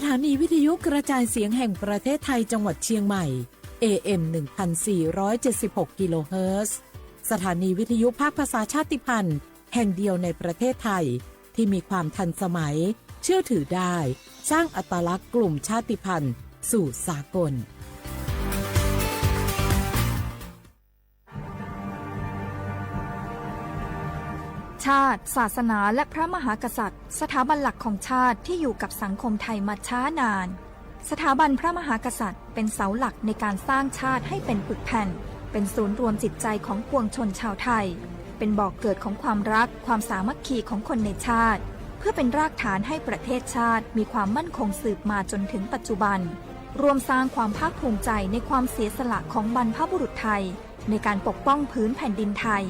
สถานีวิทยุกระจายเสียงแห่งประเทศไทยจังหวัดเชียงใหม่ เอ เอ็ม หนึ่งพันสี่ร้อยเจ็ดสิบหก กิโลเฮิรตซ์ สถานีวิทยุภาคภาษาชาติพันธุ์แห่งเดียวในประเทศไทย ที่มีความทันสมัย เชื่อถือได้ สร้างอัตลักษณ์กลุ่มชาติพันธุ์สู่สากล ชาติ ศาสนา และพระมหากษัตริย์ สถาบันหลักของชาติที่อยู่กับสังคมไทยมาช้านาน สถาบันพระมหากษัตริย์เป็นเสาหลักในการสร้างชาติให้เป็นปึกแผ่น เป็นศูนย์รวมจิตใจของปวงชนชาวไทย เป็นบ่อกเกิดของความรัก ความสามัคคีของคนในชาติ เพื่อเป็นรากฐานให้ประเทศชาติมีความมั่นคงสืบมาจนถึงปัจจุบัน ร่วมสร้างความภาคภูมิใจในความเสียสละของบรรพบุรุษไทย ในการปกป้องผืนแผ่นดินไทย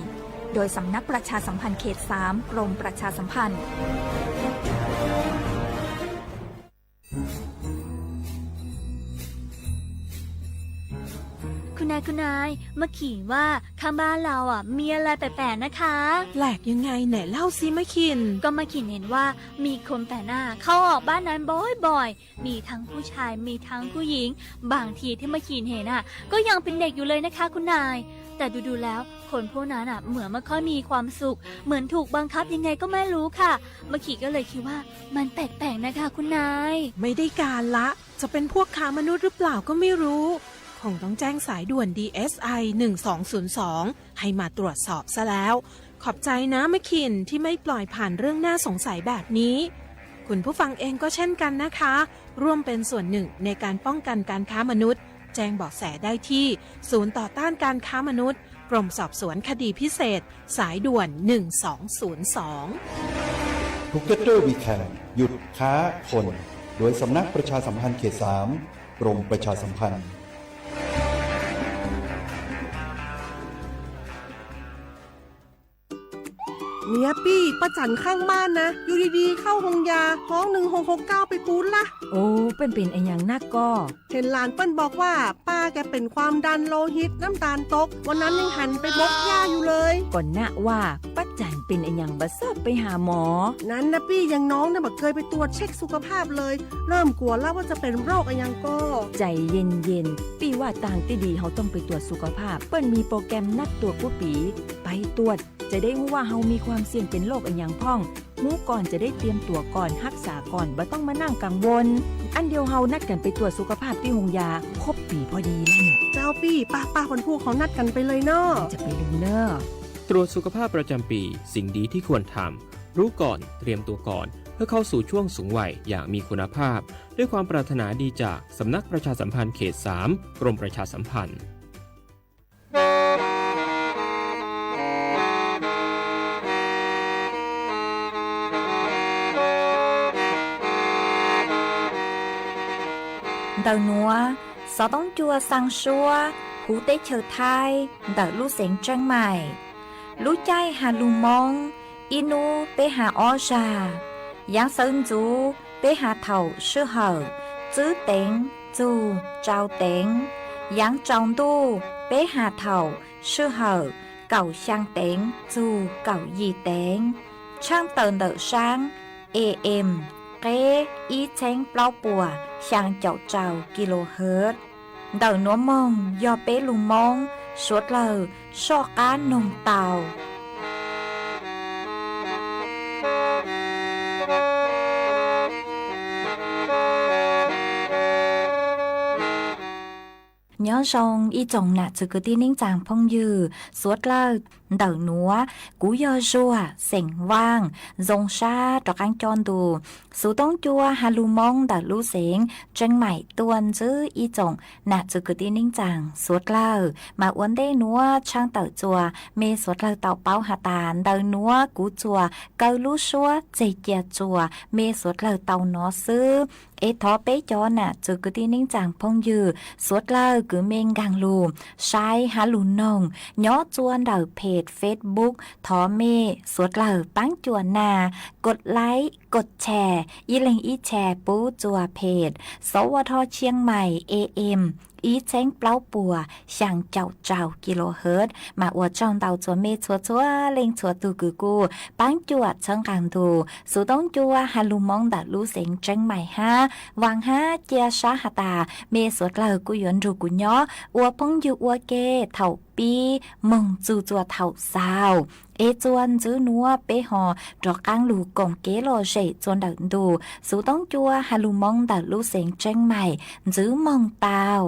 โดยสำนักประชาสัมพันธ์เขตสาม กรมประชาสัมพันธ์ คุณนาย คุณนาย เมื่อกี้ว่าข้างบ้านเราอ่ะ มีอะไรแปลกๆนะคะ แปลกยังไง ไหนเล่าสิมะขิน ก็มะขินเห็นว่ามีคนแปลกหน้าเข้าออกบ้านนั้นบ่อยๆ มีทั้งผู้ชาย มีทั้งผู้หญิง บางทีที่มะขินเห็นอ่ะ ก็ยังเป็นเด็กอยู่เลยนะคะคุณนาย แต่ดูๆแล้ว คนพวกนั้นอ่ะ เหมือนไม่ค่อยมีความสุข เหมือนถูกบังคับยังไงก็ไม่รู้ค่ะ มะขินก็เลยคิดว่ามันแปลกๆนะคะคุณนาย ไม่ได้การละ จะเป็นพวกค้ามนุษย์หรือเปล่าก็ไม่รู้ คงต้องแจ้งสายด่วน ดีเอสไอ หนึ่งสองศูนย์สอง ให้มาตรวจสอบซะแล้ว ขอบใจนะมะขินที่ไม่ปล่อยผ่านเรื่องน่าสงสัยแบบนี้ คุณผู้ฟังเองก็เช่นกันนะคะ ร่วมเป็นส่วนหนึ่งในการป้องกันการค้ามนุษย์ แจ้งเบาะแสได้ที่ ศูนย์ต่อต้านการค้ามนุษย์ กรมสอบสวนคดีพิเศษ สายด่วน หนึ่งสองศูนย์สอง Phuket Travel Weekend หยุดค้าคน โดยสำนักประชาสัมพันธ์เขตสาม กรมประชาสัมพันธ์ เนี่ยปี้ ป้าจั๋นข้างบ้านนะ อยู่ดีๆ เข้าโฮงยา ฮ้อง หนึ่งหกหกเก้า ไปปู๊ดละ โอ้ เปิ้นเป๋นอะหยังนักก่อ เห็นหลานเปิ้นบอกว่า ป้าแกเป็นความดันโลหิต น้ำตาลตก วันนั้นยังหันไปบกหญ้าอยู่เลย ก่อนนะว่า ป้าจั๋นเป๋นอะหยังบ่ซอบไปหาหมอ นั้นนะปี้ อย่างน้องเนี่ยบ่เคยไปตรวจเช็คสุขภาพเลย เริ่มกลัวแล้วว่าจะเป็นโรคอะหยังก่อ ใจเย็นๆ ปี้ว่าตางตี้ดีเฮาต้องไปตรวจสุขภาพ เปิ้นมีโปรแกรมนัดตรวจกู้ปี๋ ไปตรวจ จะได้ฮู้ว่าเฮามีความเสี่ยงเป็นโรคอะหยังพ่อง ฮู้ก่อนจะได้เตรียมตั๋วก่อน ฮักษาก่อน บ่ต้องมานั่งกังวล อันเดียวเฮานัดกั๋นไปตรวจสุขภาพตี้โฮงยา ครบปี๋พอดีแล้วเนี่ย เจ้าปี้ ป้าๆ วันพูกเฮานัดกั๋นไปเลยเนาะ จะไปลืมเน่อ ตรวจสุขภาพประจำปี สิ่งดีที่ควรทำ รู้ก่อน เตรียมตัวก่อน เพื่อเข้าสู่ช่วงสูงวัยอย่างมีคุณภาพ ด้วยความปรารถนาดีจากสำนักประชาสัมพันธ์เขตสาม กรมประชาสัมพันธ์ Ntawm nuav, xov toob cua xaa suab huv teb chaws Thaib ntawm lub xeev Tseeb Maim. Lub caij has lug Moob, ib nub peb has ob zag. Yaav sawv ntxuv peb has thaum sij hawm tswb teev txug tsau teev. Yaav tsaus ntuj peb has thaum sij hawm kaum xyaa teev txug kaum yim teev. Tshaaj tawm ntawm saab A M qeb ib txheeb plaub puas xyaa caum rau kilohertz. Ntawm nuav moog yog peb lug Moob suav dlawg soj qaab noog tau. Nyob zoo ib tsoom nam txwv kwv tij neej tsaa phooj ywg suav dlawg. Ntawm nuav kuv yog Zuag xeem Vaaj, zoo sab rov qaab coj ntu xov toob cua has lug Moob ntawm lub xeev Tseeb Maim tuaj ntxiv ib tsoom nam txwv kwv tij neej tsaa suav dlawg. Mas ua ntej nuav tshaaj tawm txuas mej suav dlawg tau paub has tas ntawm nuav kuv txuas kaw lub suab txeg cia txuas mej suav dlawg tau nov xwb. Es thov peb cov nam txwv kwv tij neej tsaa phooj ywg suav dlawg kws mej nkaag lug saib has lug noog nyob txua ntawm peg Facebook, thov mej suav dlawg paab cuam nag, kos laib, kos tshais ib leeg ib tshais pub txuas phem, xov ua rho Tsheej Maim A M ib txheeb plaub puas xyaa caum rau kilohertz mas ua tsaug ntau txhua mej txhua txhua leej txhua tug kws kuj paab cuam txhawb nqaa ntu xu toob cua has lug Moob ntawm lub xeev Tsheej Maim hab Vaas hab cia sab has tas mej suav dlawg kuj yuav nrug kuv nyob ua phooj ywg ua ke thaum pib moog txug txuas thaum xaus. Es txuas ntxiv nuav peb ho rov qaab lug koom kev lom zem txuas ntawm ntu xu toob cua has lug Moob ntawm lub xeev Tsheej Maim ntxiv moog tau.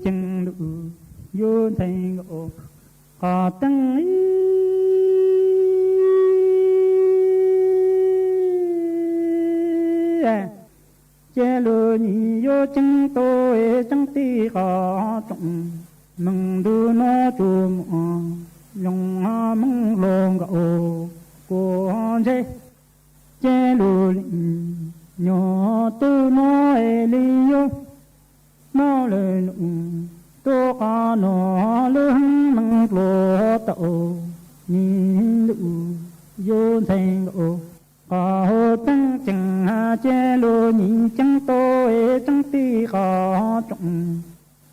Ceeb lug yug ntxhee nkaus qhov teeb ib, ces lug nyim yuav ceeb tau es tseeb tij qhov tsoom, moog ntug nuav tsuas muaj zoo moog hluas nkaus kuv ntshe, ces lug leej nyuag tub nuav es li yuav moog lwm num tuaj qhov nuav lub heev meej dlua tau, nyim lug yug ntxhee nkaus qhov teeb ceeb, ces lug nyim ceeb tau es tseeb tij qhov tsoom,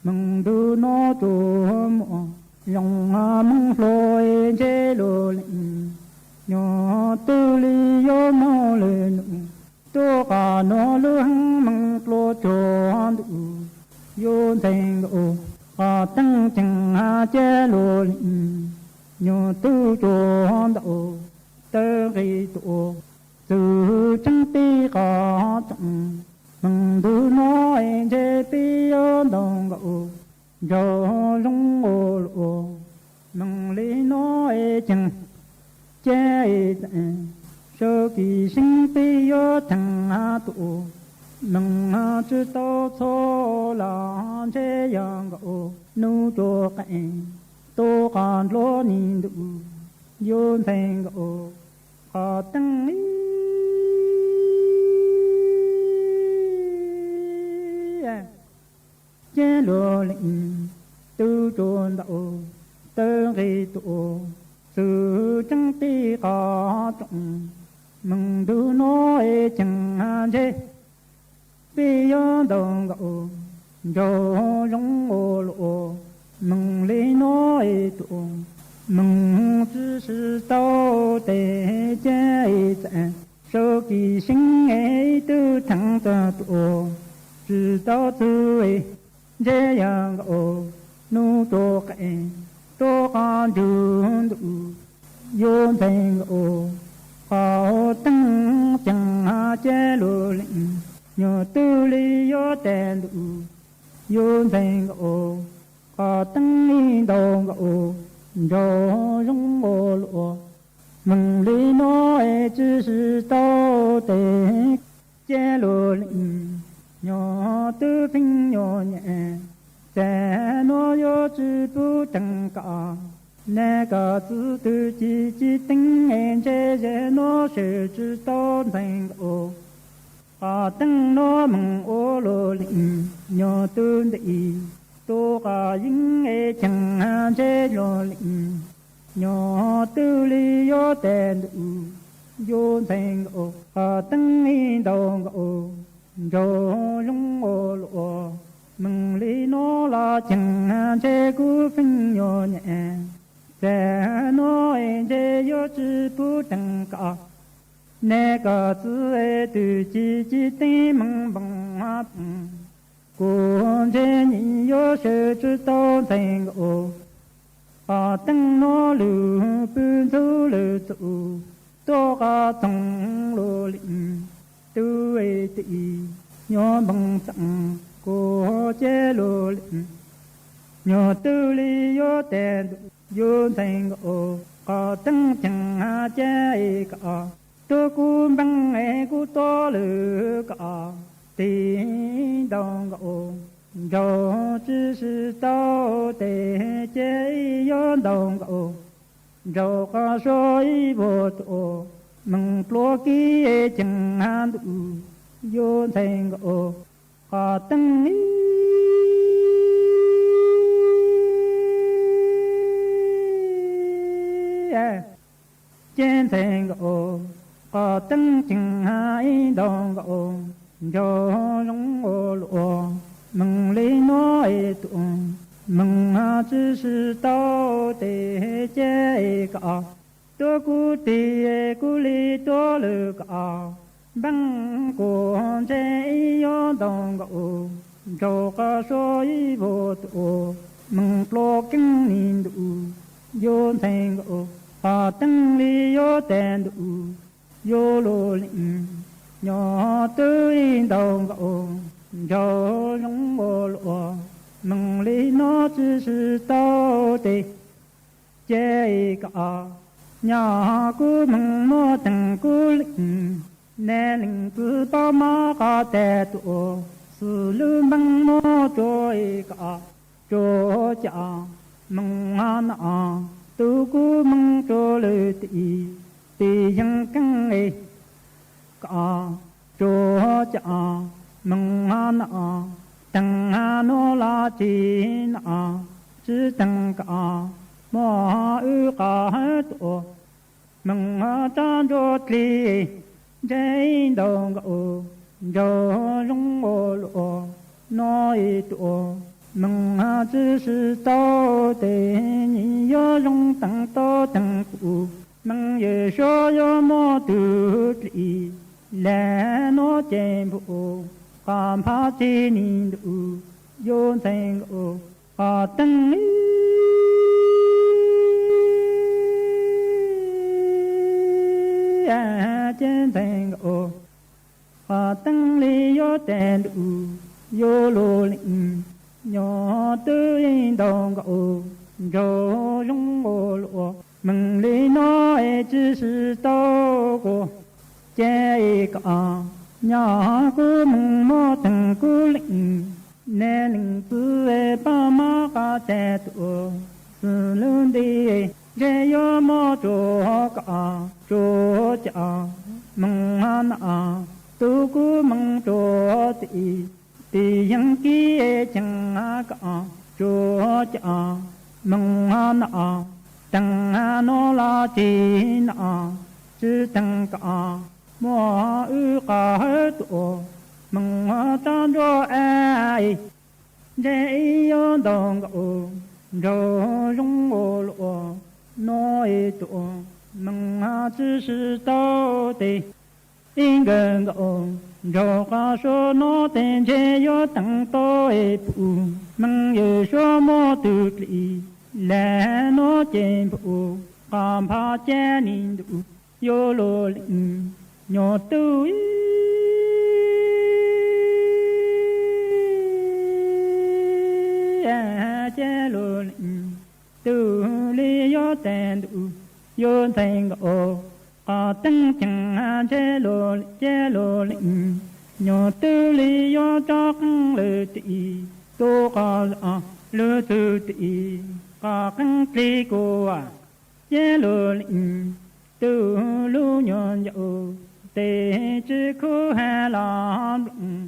moog ntug nuav tsuas muaj zoo moog hluas es ntshe lug leej nyuag tub li yuav moog lwm num tuaj qhov nuav lub heev meej dlua tsuag ntuj, yug ntxhee nkaus qhov teeb ceeb, ces lug leej nyuag tub tsuag ntau tawv nqi tuaj, txug tseeb tij qhov tsoom, moog ntug nuav es ntshe peb yuav ntau nkaus nraug zoo ua luaj, moog li nuav es ceeb, ces txawm sawv kis seeb peb yuav theem tuaj, moog tsi tau txhua lug ntshe yog nkaus nub tsuas qees tuaj qhov nruab nyim ntuj, yug ntxhee nkaus qhov teeb ib, ces lug leej tub tsuag ntau tawv nqi tuaj, txug tseeb tij qhov tsoom, moog ntug nuav es ceeb, ntshe peb yuav ntau nkaus nraug zoo ua luaj, moog li nuav es tuaj, moog tsi tau tes, ces txawm sawv kis seeb ib tug theem txug tuaj, tsi tau txug, ntshe yog nkaus nub tsuas qees tuaj qhov nruab ntuj, yug ntxhee nkaus qhov teeb ceeb, ces lug leej nyuag tub li yuav tes ntuj, yug ntxhee nkaus qhov teeb ib ntau nkaus nraug zoo ua luaj, moog li nuav es tsi tau tes, ces lug leej nyuag tub pheej nyuag nyem, ces nuav yuav tsi pub teeb kom, neb koj txwv tug ci ci teeb es ntshe zej nuav sawv tsi tau ntxhee nkaus qhov teeb nuav moog ua lug leej nyuag tub nti tuaj qhov yeeb es ceeb, ntshe lug leej nyuag tub li yuav tes ntuj, yug ntxhee nkaus qhov teeb ib ntau nkaus nraug zoo ua luaj, moog li nuav los ceeb, ntshe kuv pheej nyuag nyem, ces nuav es ntshe yuav tsi pub teeb kom, neb koj txwv tug ci ci teeb moog npoo, kuv ntshe nyem yuav sawv tsi tau ntxhee nkaus qhov teeb nuav lug pw ntxug lug txug tuaj qhov txoov lug leej tub ti nyuag npoo txeem, kuv ces lug leej nyuag tub li yuav tes ntuj, yug ntxhee nkaus qhov teeb ceeb, ces kom tuaj kuv npoo es kuv tuaj lug kom, tes ntau nkaus nraug tsi tau tes, ces yuav ntau nkaus nraug qhov suav ib vuag tuaj, moog pluav kib ceeb ntuj, yug ntxhee nkaus qhov teeb ib, ces ntxhee nkaus Qhov teeb ceev ib ntaug nkaus, nraug zoo ua luaj, meej li no es tuaj, meej tsis sib tau tes ces koj tuaj kuv tig kuv li tuaj lwm koj, npeej kuv ntse ib yuav ntaug nkaus, nraug qhov suav ib vuag tuaj, meej pluas keeb ni ntuj, yuav ntxhee nkaus, qhov teeb li yuav tag ntuj, yuav luaj li, nyob twj ib ntaug nkaus, nraug zoo ua luaj, meej li no tsis sib tau tes ces koj, nyob kuv meej muaj teeg kuv li, neeg leej txiv pab mab qhov tag tuaj, xws lub npeej muaj tsuas koj, tsuas cas meej no, tus kuv meej tsuas lwm tim, tim yeej keeb es koj, tsuas cas meej no, teeg no los tsis no, tsis teeg koj, muab wb qhov hawb tuaj, meej rab ntsuab dlig, ntse ib ntaug nkaus, nraug zoo ua luaj, no es tuaj, meej tsis sib tau tes, nyias yuav zoo teeg tau teeg kuv, meej yawm suav yuav muaj tug dlig, lam no ces npum, qhov nphav tsis ni ntuj, yuav ntxhee nkaus, qhov teeb ces ntxhee nkaus, qhov teeb li yuav tag ntuj, yuav luaj li, nyob twj ib ntaug nkaus, nraug zoo ua luaj, meej li no es tsis sib tau kuv ces koj, nyob kuv meej muaj teeg kuv li, neeg leej txiv pab mab qhov tag tuaj, xws lub nti, ntse yuav muab tsuas koj, tsuas cas meej no, tus kuv meej tsuas tim, tim yeej kib ceev koj, tsuas cas meej no, teeg no los tsis no, tsis teeg koj, muab wb qhov hawb tuaj, meej rab ntsuab es, ntse ib yuav ntaug nkaus, nraug zoo ua luaj, no es tuaj, meej tsis sib tau tes, ib nkawg nkaus, nraug qhov suav no tes ntse yuav teeg tau es pum, meej yawm suav muaj tug dlig, lam no ces npum, qhov nphav tsis ni ntuj, yuav luaj li, nyob twj ib, ces luaj li, twj li yuav tag ntuj, yuav ntxhee nkaus, qhov teeb ceev ntse luaj li ces luaj li, nyob twj li yuav tso qeej lwm tim, tus qhov zoo lub txwv tim, qhov qeej dlig kuv ces luaj li, tus lub nyuag ncaus, tes tsis khub ha los nplooj,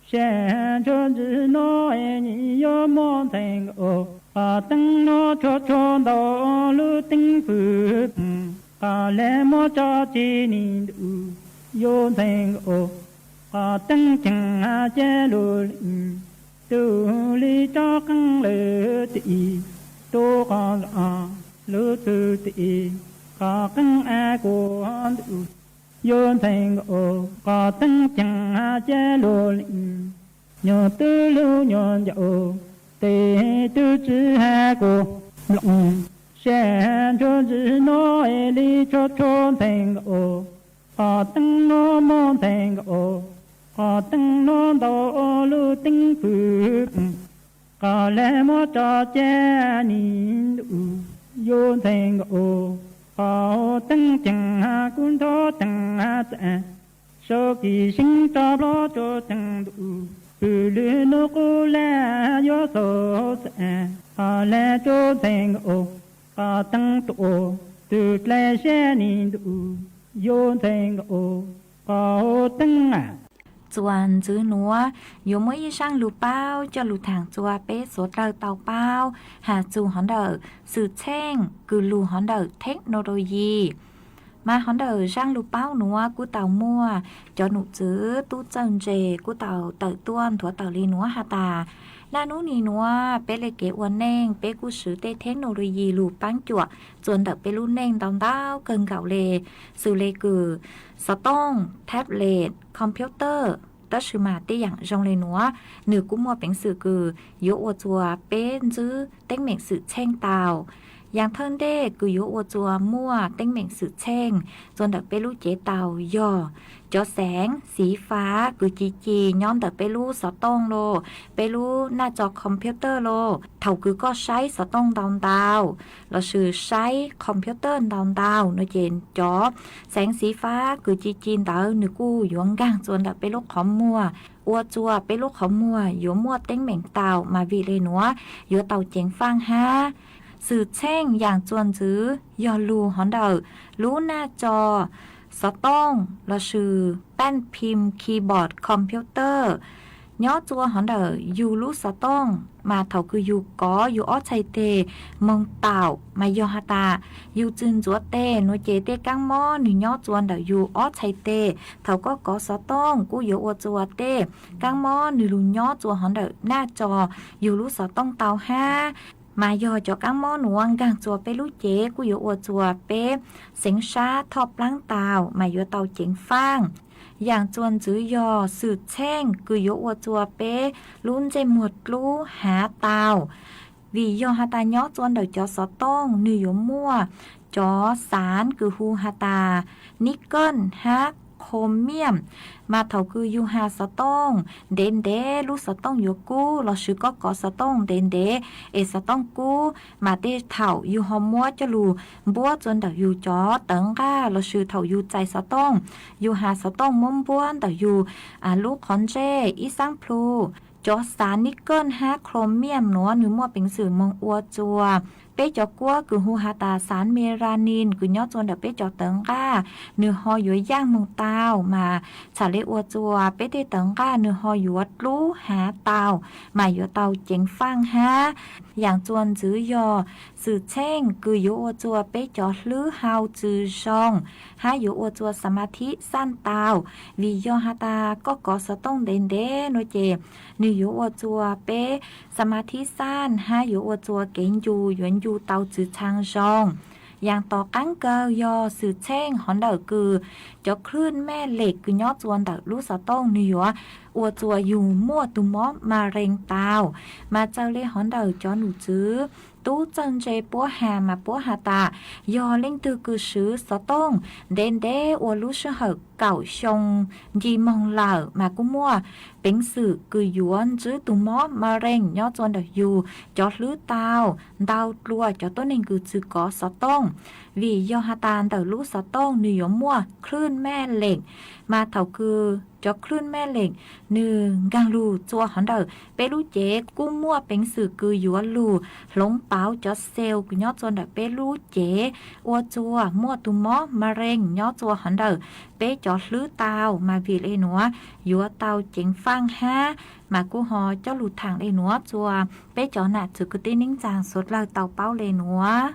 sab ntsuab ntsis no es nyias yuav muaj ntxhee nkaus, qhov teeb no tsuag tsuag ntau lub teeb fwj, qhov lam muab tso tsis ni ntuj, yuav ntxhee nkaus, qhov teeb ceev ces luaj li, twj li tso qeej lwm tim, tus qhov zoo lub txwv tim, qhov qeej es kuv ntuj, yuav ntxhee nkaus, qhov teeb ceev ces luaj li, nyob twj lub nyuag ncaus, tes twb tsis ha kuv nplooj, sab ntsuab ntsis no es li tsuag tsuag ntxhee nkaus, qhov teeb no muaj ntxhee nkaus, qhov teeb no ntau lub teeb fwj, qhov lam muab tso tsis ni ntuj, yuav ntxhee nkaus, qhov teeb ceev kuv nrog teev txaj, sau kis seeb tso plab tsuas teev ntuj, pw lwm hnub qub lam yuav xaus txaj, qhov lam tsuas ntxhee nkaus, qhov teeb tuaj, twb dlaim sab ni ntuj, yuav ntxhee nkaus, qhov teeb. Txuas ntxiv nuav yuav muaj ib zaaj lug paub coj lug thaam txug peb suav dlawg tau paub has txug hov ntawm xwm txheej kws lug hov ntawm technology. Mas hov ntawm zaj lus paub nuav kuj tau muaj cov num txwv tub txawj ntse kuj tau tawm tuaj nthuav tawm li nuav has tas, naj nub nim nuav peb le kev ua neej peb kuj swv tej thej no lug yig lug paab cuam txuas ntawm peb lub neej ntau ntau kawg nkaus le, xws le kws xov tooj, tablet, computer, tab sis mas tej yaam zoo le nuav, nwg kuj muaj peev xwm kws yuav ua txuas peb ntsib teeb meem xwm txheej tau. Yaam thawj ntej kws yuav ua txuas muaj teeb meem xwm txheej txuas ntawm peb lub cev tau yog cov xeev xiv fav kws ci ci nyob ntawm peb lub xov tooj los, peb lub naj tso computer los. Thaum kws koj saib xov tooj ntau ntau lossis saib computer ntau ntau no ces cov xeev xiv fav kws ci ci ntawd nwg kuj yuav nkaag txuas ntawm peb lub qhov muag, ua txuas peb lub qhov muag yuav muaj teeb meem tau, mas vim le nuav yuav tau ceev faaj hab. Xwm txheej yaam txuas ntxiv yog lug hov ntawm lub naj tso xov tooj lossis paaj phim keyboard computer nyob txuas hov ntawm yug lub xov tooj, mas thaum kws yug kov yug ob txhais teg moog taum mas yog has tas yug tsi ntxuav teg nuav ces tej kaab mob nwg nyob txuas ntawm yug ob txhais teg. Thaum koj kov xov tooj kuj yuav ua txuas tej kaab mob nwg lug nyob txuas hov ntawm naj tso yug lub xov tooj tau hab. Mas yog cov kaab mob nuav nkaag txuas peb lub cev kuj yuav ua txuas peb xeev sab thoj plaab tau mas yuav tau ceev faaj. Yaam txuas ntxiv yog xwm txheej kws yuav ua txuas peb lub ntsej muag dlub hav tau. Vim yog has tas nyob txuas ntawm cov xov tooj nwg yuav muaj cov xaav kws hu has tas nib kawj hab chromium, mas thaum kws yug has xov tooj ntev ntev lub xov tooj yuav kub lossis koj kov xov tooj ntev ntev es xov tooj kub, mas tej thaum yug ho muab coj lug npuab txuas ntawm yug cov tawv nqaj lossis thaum yug txais xov tooj, yug has xov tooj muab npuab ntawm yug lub qhov ntsej ib xaab plhu. Cov xaav nib kawj hab chromium nuav nwg muaj peev xwm moog ua txuas peb cov kuab kws hu has tas xaav melanin kws nyob txuas ntawm peb cov tawv nqaj, nwg ho yuav yaaj moog tau mas txham le ua txuas peb tej tawv nqaj nwg ho yuav dlub hav tau mas yuav tau ceev faaj hab. Yaam txuas ntxiv yog xwm txheej kws yuav ua txuas peb cov hlwb hau tsi zoo hab yuav ua txuas xamathib xaaj tau. Vim yog has tas koj kov xov tooj ntev ntev nuav ces nwg yuav ua txuas peb xamathib xaaj hab yuav ua txuas kev ncu yuav ncu tau tsi txhaa zoo. Yaam tom qaab kawg yog xwm txheej hov ntawm kws cov khlwj mej lem kws nyob txuas ntawm lub xov tooj nwg yuav ua txuas yug muaj tug mob ma rees tau. Mas txawm le hov ntawm cov num txwv tub txawj ntse puab has mas puab has tas yog leej twg kws swv xov tooj ntev ntev ua lub sij hawm kaum xyoo nci moog lawm mas kuj muaj peev xwm kws yuav ntsib tug mob ma rees nyob txuas ntawm yug cov hlwb tau ntau dlua cov tuab neeg kws tsi kov xov tooj. Vim yog has tas ntawm lub xov tooj nwg yuav muaj khlwj mej lem, mas thaum kws cov khlwj mej lem nwg nkaag lug txuas hov ntawm peb lub cev kuj muaj peev xwm kws yuav lug hloov pauv cov xeev kws nyob txuas ntawm peb lub cev ua txuas muaj tug mob ma rees nyob txuas hov ntawm peb cov hlwb tau. Mas vim le nuav yuav tau ceev faaj hab. Mas kuj ho coj lug thaam le nuav txuas peb cov nam txwv kwv tij neej tsaa suav dlawg tau paub le nuav.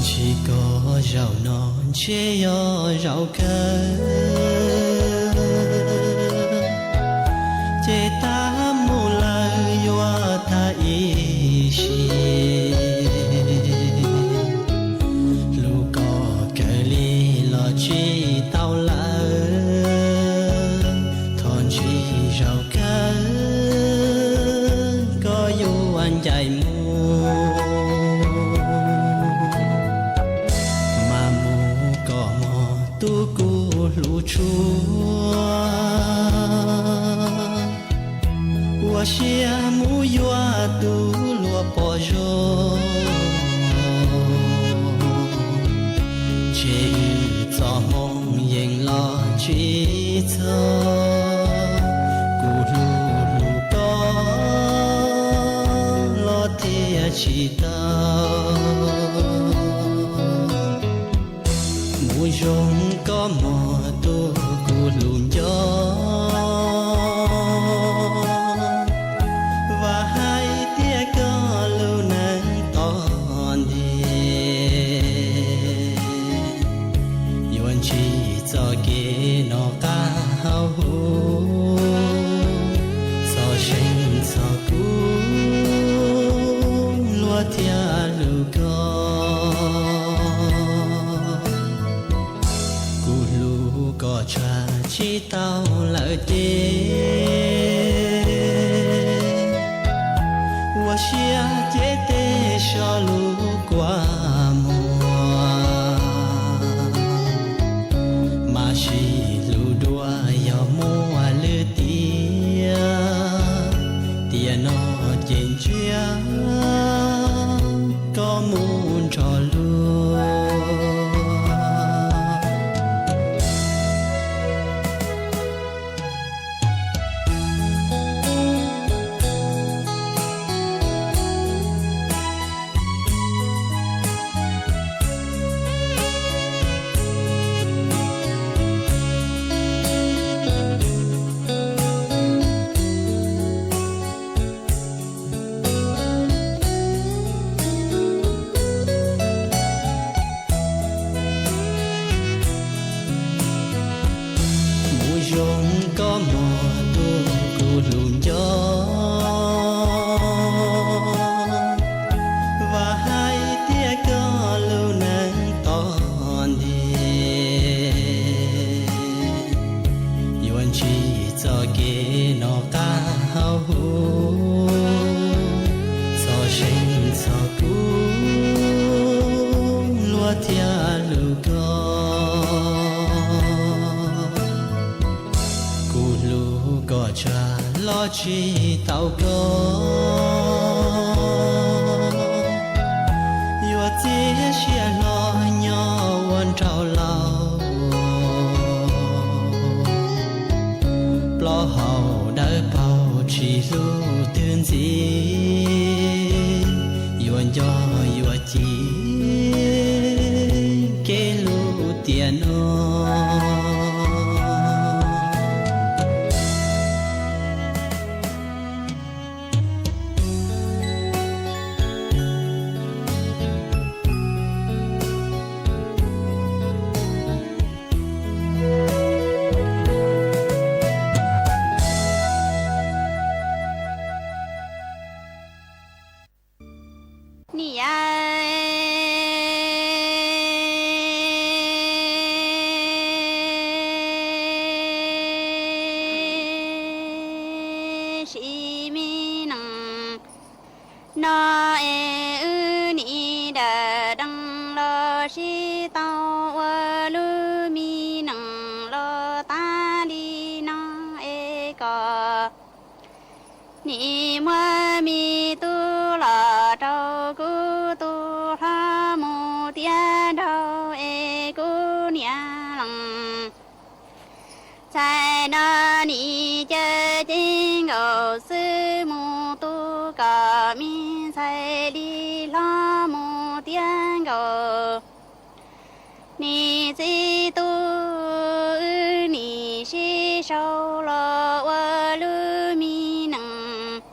Tsis koj zaum no ntshe yog zaum kawg, ces tag mus lawm yuav tag ib sim. Hlub koj kawg li los tsis tau lawm, thov ntsib zaum kawg koj yuav ncaim mus, mas mus kom mog tub kuv hlub tshua. Ua siab mus yuav tus luag pom zoo, ces Tsis txog kuv hlub hlub koj los thiaj tsis tau mus zoo koj mog tus kuv hlub nco. Vam hais tias koj lub neej tom ntej yuav ntsib txoj kev noj qab haus huv, txhob seev txhob kub, luag thiaj hlub koj. Kuv hlub koj tshaj tsis tau lawm ces ua siab cia tej so lub kua muag, mas sib hlub dua yog muaj lwm tiam. Tiam no ces ntsia koj mus nrog luag. Mus zoo koj mog tus kuv hlub nco. Vam hais tias koj lub neej tom ntej yuav ntsib txoj kev noj qab haus huv, txhob seev txhob kub, luag thiaj hlub koj. Kuv hlub koj tshaj los tsis tau koj, yuav txiav siab hlo nyob ua nraug laus. Plaub hau dawb paug tsis hlub twg ntxiv, yuav nco yuav ci kev hlub tiam no. Niam, sim me nees no es wb nim dam dees los sib tau ua lub me nees los tag li no es kom nim muab me tub los rau kuv tus hlob mus tiav nraug es kuv niam lees txhais no nim caw ceeb nkaus xwb mus tu kom me ntxhais li hlob mus tiav nkaus. Nim txiv tub wb nim sib sau los ua lub me nees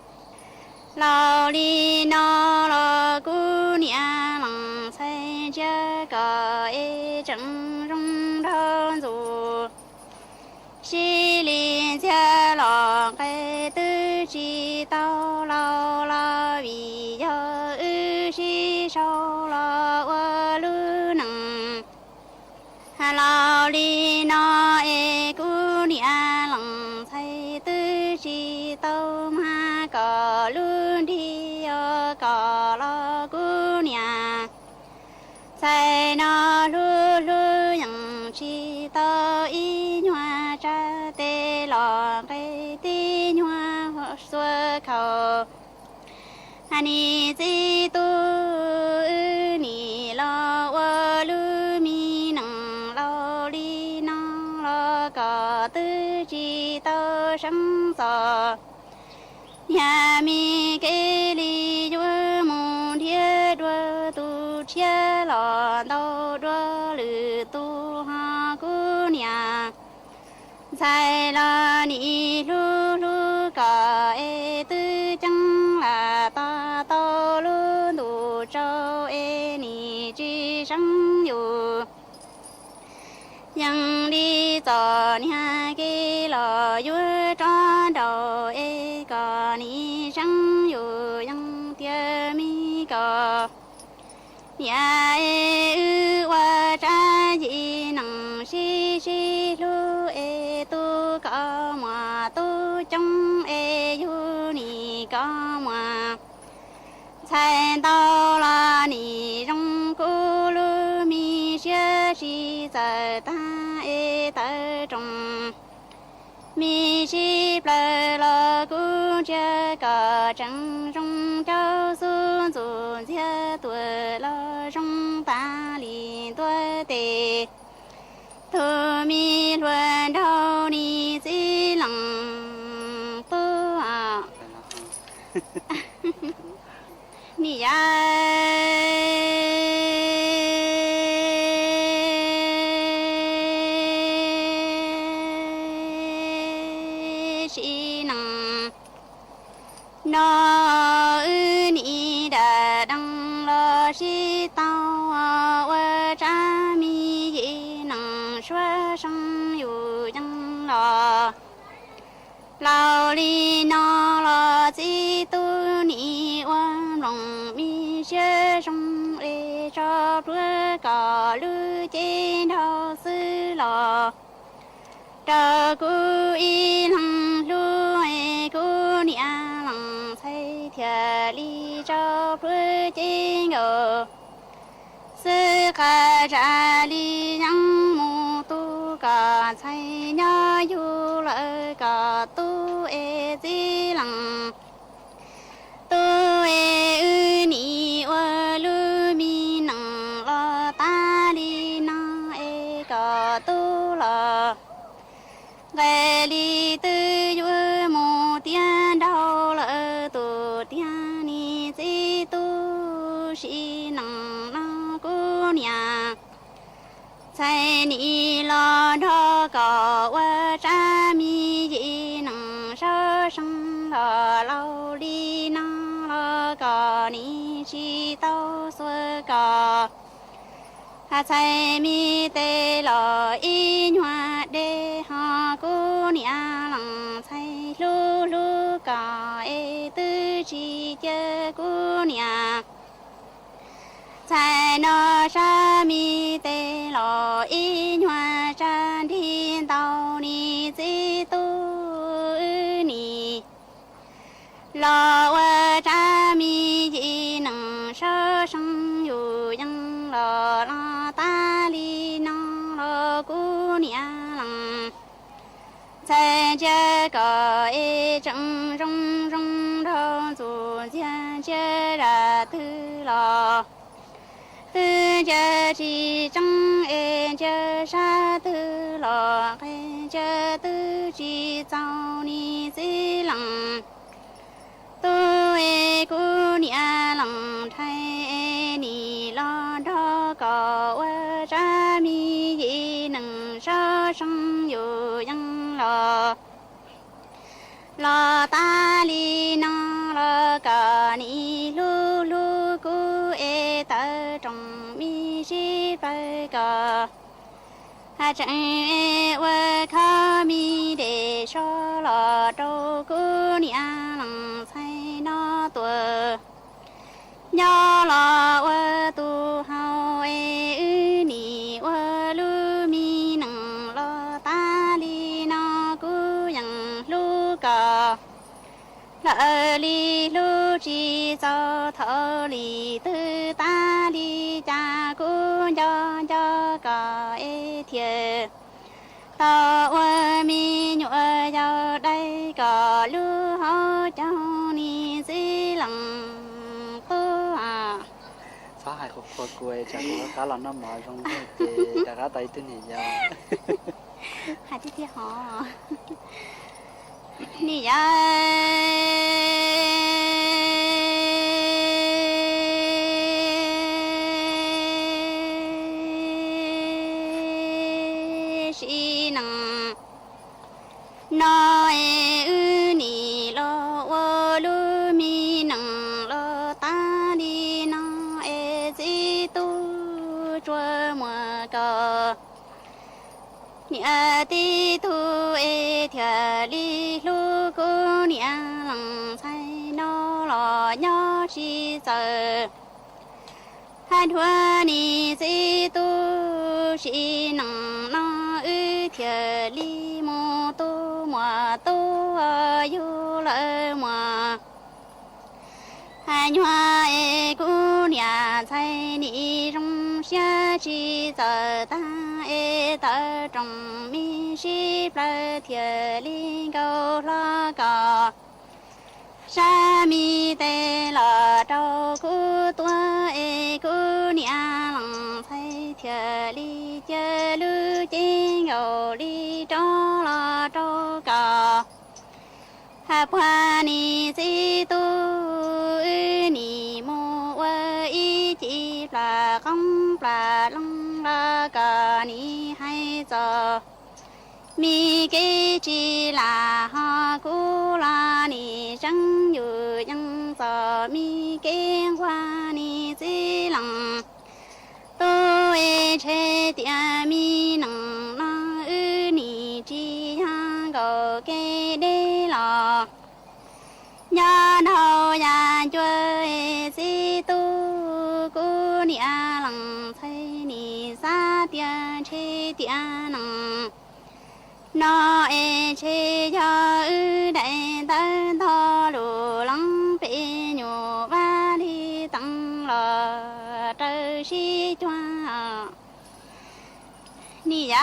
laus li no los kuv niam lees txhais ntsia kom es tseem zoo nraug ntxuv. Sib li ntxhiab los nqe twb tsis tau laus los vim yog wb sib sau los ua lub nees laus li no es kuv niam lees txhais twb tsis tau mag kom lub nrig os kom los kuv niam txhais no hlub hlub yeej tsis tau ib nyuag tsa tes los nqe tib nyuag xuab khaus. Nim txiv tub wb nim los ua lub me nees laus li no los kom seeb txog. Niag me kev li yuav mus nrhiav dua tus tshiab los ntau dua lwm tus ho kuv niam ntxhais los nim hlub hlub kom es twb ceeb lam tos tau lub ntuj tsaus es nim tsis seeb yus. Yeej li txom niag kev los yuav rov nraum es kom nim seeb yus yeej tiag me kom niam es wb ua tsab yim neej sib sib hlub es tu kom muaj tub coob es yug nim kom muaj ntxhais ntau los nim zoo kuv lub me siab sib txawm tag es tawv roos me sib plaws los kuv ntsia kom tseem zoo caub xub ntxuj ntxiag tuaj los zoo tas li ntua tes. Tus me hluas nraug nim txiv leej tub nim yam sib neej no wb nim dam dees los sib tau ua tsab me yim neej suab seeb yus yeej los laus li no los txiv tub nim ua nplooj me siab zoo es tso plhuav kom lub cev nrau xwb los rau kuv ib leeg hlub es kuv niam leej ntxhais thiaj li tso plhuav cev nkaus xwb qab zaj li yeej mus tu kom ntxhais nyob yug lawm kom tub es txiv leej tub es wb nim ua lub me neej los tas li no es kom tub los nqe li twb yuav mus tiav nraug lawm tus tiag nim txiv tub sib neej no kuv niam ntxhais nim los nrog kom ua tsab me yim neej sab seej los laus li no los kom nim tsis tau xuas kom ntxhais me tes los ib nyuag dej ho kuv niam leej ntxhais hlub hlub kom es twb tsis cia kuv niam ntxhais no sab me tes los ib nyuag tsab nrig ntau nim txiv tub wb nim los ua tsab me yim neej sab seej yus yeej los los tas li no los kuv niam leej ntxhais ntsia kom es tseem zoo zoo zoo nraug ntxuj ntxiag ntsia zaj twg los twb ntsia tsis tseeb es ntsia sab twg los qe ntsia twb tsis txaus nim txiv leej tub es kuv niam leej ntxhais es nim los nrog kom ua tsab me yim neej sab seej yus yeej los los tas li no los kom nim hlub hlub kuv es tawv roos me sib plaws kom tseem ua khob me dej soj los rau kuv niam leej ntxhais no tuaj nyob los ua tus hau es wb nim ua lub me neej los tas li no kuv yeej hlub kom lawv li hlub tsis txaus thaum li twg tas li cas kuv nco nco kom es thiaj tau ua me nyuam yaus dai kom lub hauv caug nim txiv leej tub. Txhob hais qhuav qhuav kuv, tsam kuv rov qab los noj mov zoo nraug ces rov qab tau ib tug niam yau. Hais tiag tiag hov. Niam yawm sim neej no es wb nim los ua lub me neej los tas li no es txiv tub Tsuas Muas koj niam tib tug es thiaj li hlub kuv niam leej ntxhais no los nyob tsis txawj. Hais dua niam txiv tub sim neej no wb thiaj li mus tu muam tub yug lawm muam. Hais nyuag es kuv niam ntxhais nim zoo siab tsis txawj tag es tawm rooj me sib plawg thiaj li nkaus hlo kom sab me tes los rau kuv tuav es kuv niam leej ntxhais thiaj li cia lub cev nkaus li rov los rau kom. Hais puag niam txiv tub wb nim mus ua ib ci plas qoob plas loo los kom nim hais txog me kev tsis lam ho kuv los nim tseeb yus yeej txog me kev nquag niam txiv leej tub es ntshe tias me neej no wb nim tsis yog nkaus kev deb los nyob nraum yam ncua es txiv tub kuv niam leej ntxhais nim xav tias ntshe tiam neej no es ntshe yog wb daim ntawv ntog lus leej pem nyuam vaj li teev los raws sib cuag niam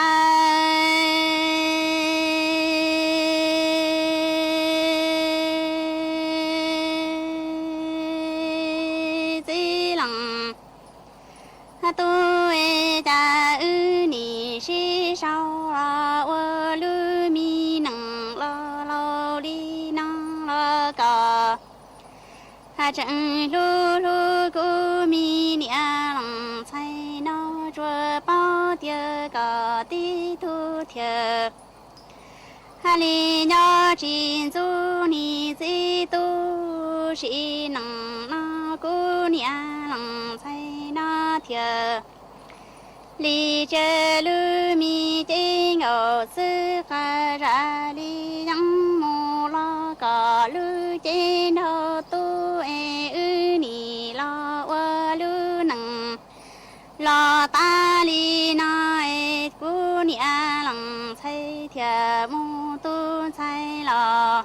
yawm txiv leej tub es cas wb nim sib sau los ua lub me neej los laus li no los kom hais tseem hlub hlub kuv me niam leej ntxhais no tsuas paub tias kom tib tug thiaj hais li nyob tsis ntxub niam txiv tub sim neej no kuv niam leej ntxhais no thiaj li cia lub me cev nkaus xwb qab zaj li yeej mus los kom lub cev nraug tub es wb nim los ua lub neej los tas li no es kuv niam leej ntxhais thiaj mus tu ntxhais los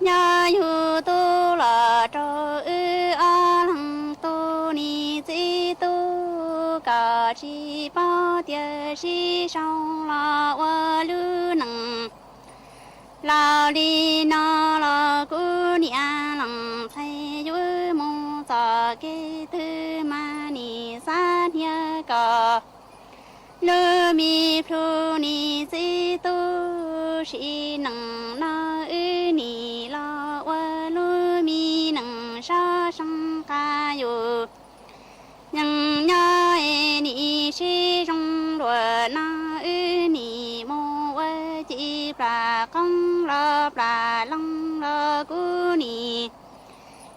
nyob yug tub los rau wb ob leeg tub niam txiv tub kom tsis paub tias sib sau los ua lub neej laus li no los kuv niam leej ntxhais yuav mus txoj kev twg mas nim xav hnia kom lub me plhu niam txiv tub sim neej no wb nim los ua lub me neej sab seej qab yus yeej nyob es nim sib zoo dua no wb nim mus ua ci plas qoob los plas loo los kuv nim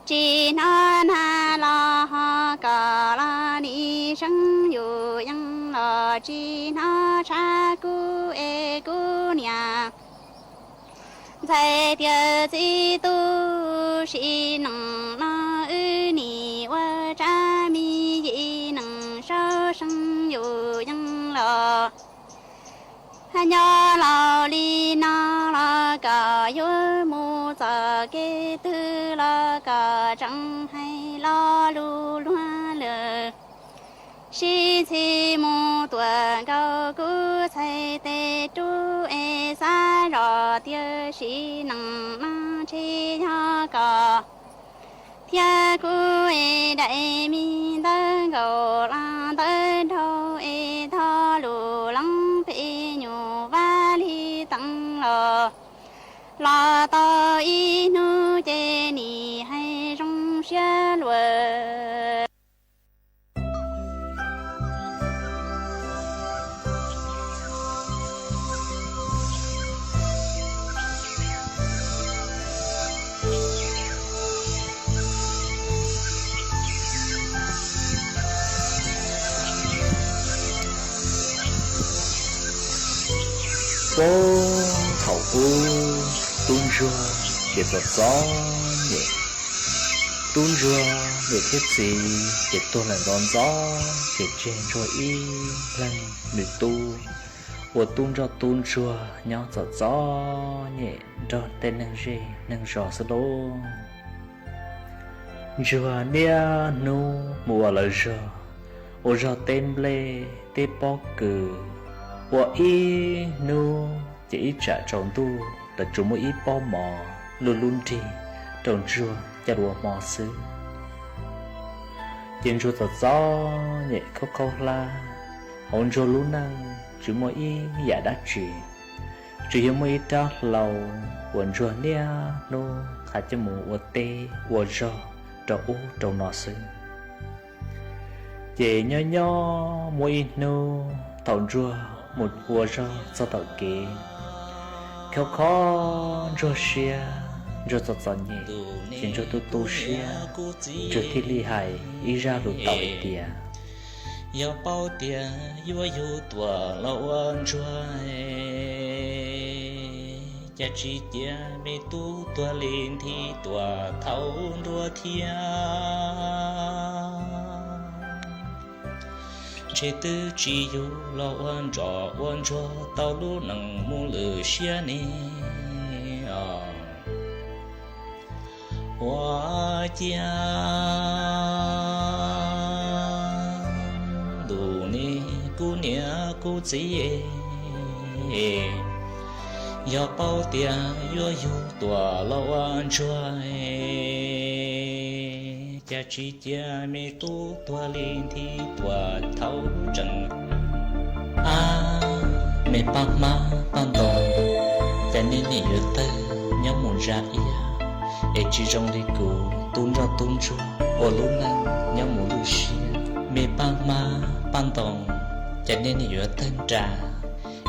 tsis hnov nag los ho kom los nim seeb yus yeej los tsis hnov tshab kuv es kuv niam ntxhais tias txiv tub sim neej no wb nim ua tsab me yim neej sab seej yus yeej los nyob laus li no los kom yuav mus txoj kev twg los kom tseem hais lo lus luag lwm sib ntxhi mus tuam nkaus kuv txhais tes rub es xav zoj tias sim neej no ntshe yog kom thiab kuv es daim me ntawv nkaus los ntawv nraug es tog lus leej pem nyuam vaj li teev los Los tau ib hnub ces nim hais zoo siab luag. Puag thaum ub, tub ntsuag ces txom txom nyem. Tub ntsuag niam thiab txiv ces tuag lawm ntxov ntxov, ces tseg ntsuag ib leeg me tub ua tub ntsoj tub ntsuag nyob txom txom nyem nrog tej neeg zej neeg zos xwb lauj. Ntsuag niaj hnub mus ua lawv zog, ua zog teb nplej teb pob kws, ua ib hnub ces ib tsam tsaus ntuj lawv tsuas muab ib pob mov luj lub nrig rau ntsuag coj los ua hmo xwb. Ces ntsuag txom txom nyem khaub khaub hlab, hauv ntsuag lub neej tsis muaj ib yam dab tsi, tsuas yog muaj ib rab hlau uas ntsuag niaj hnub qhav coj mus ua teb ua zog rau ub rau no xwb. Ces nyob nyob muaj ib hnub thaum ntsuag mus ua zog txog tom kev, khaub khaub ntsuag siab, ntsuag txom txom nyem, ces ntsuag tu tu siab, ntsuag thiaj li hais ib zaj lus tau hais tias, yog paub tias yuav yug tuam los ua ntsuag, cas tsis cia me tub tuag li nthi tuam thaum nruab thiab. Ntshe twb tsis yug los ua ntsoj ua ntsuag tau lub neej mus lwm siab ne. Ua ciav ntuj ne, kuv niam kuv txiv, yog paub tias yuav yug tuam los ua ntsuag, cas tsis cia me tub tuag li nthi tuam thaum tseem. Ab, me paj hmab paj ntoo, cas nej nim yuav tawg nyob mus ntsa iab, es tsis zoo li kuv tub ntsoj tub ntsuag ua lub neej nyob mus lwm siab. Me paj hmab paj ntoo, cas nej nim yuav tawg nra,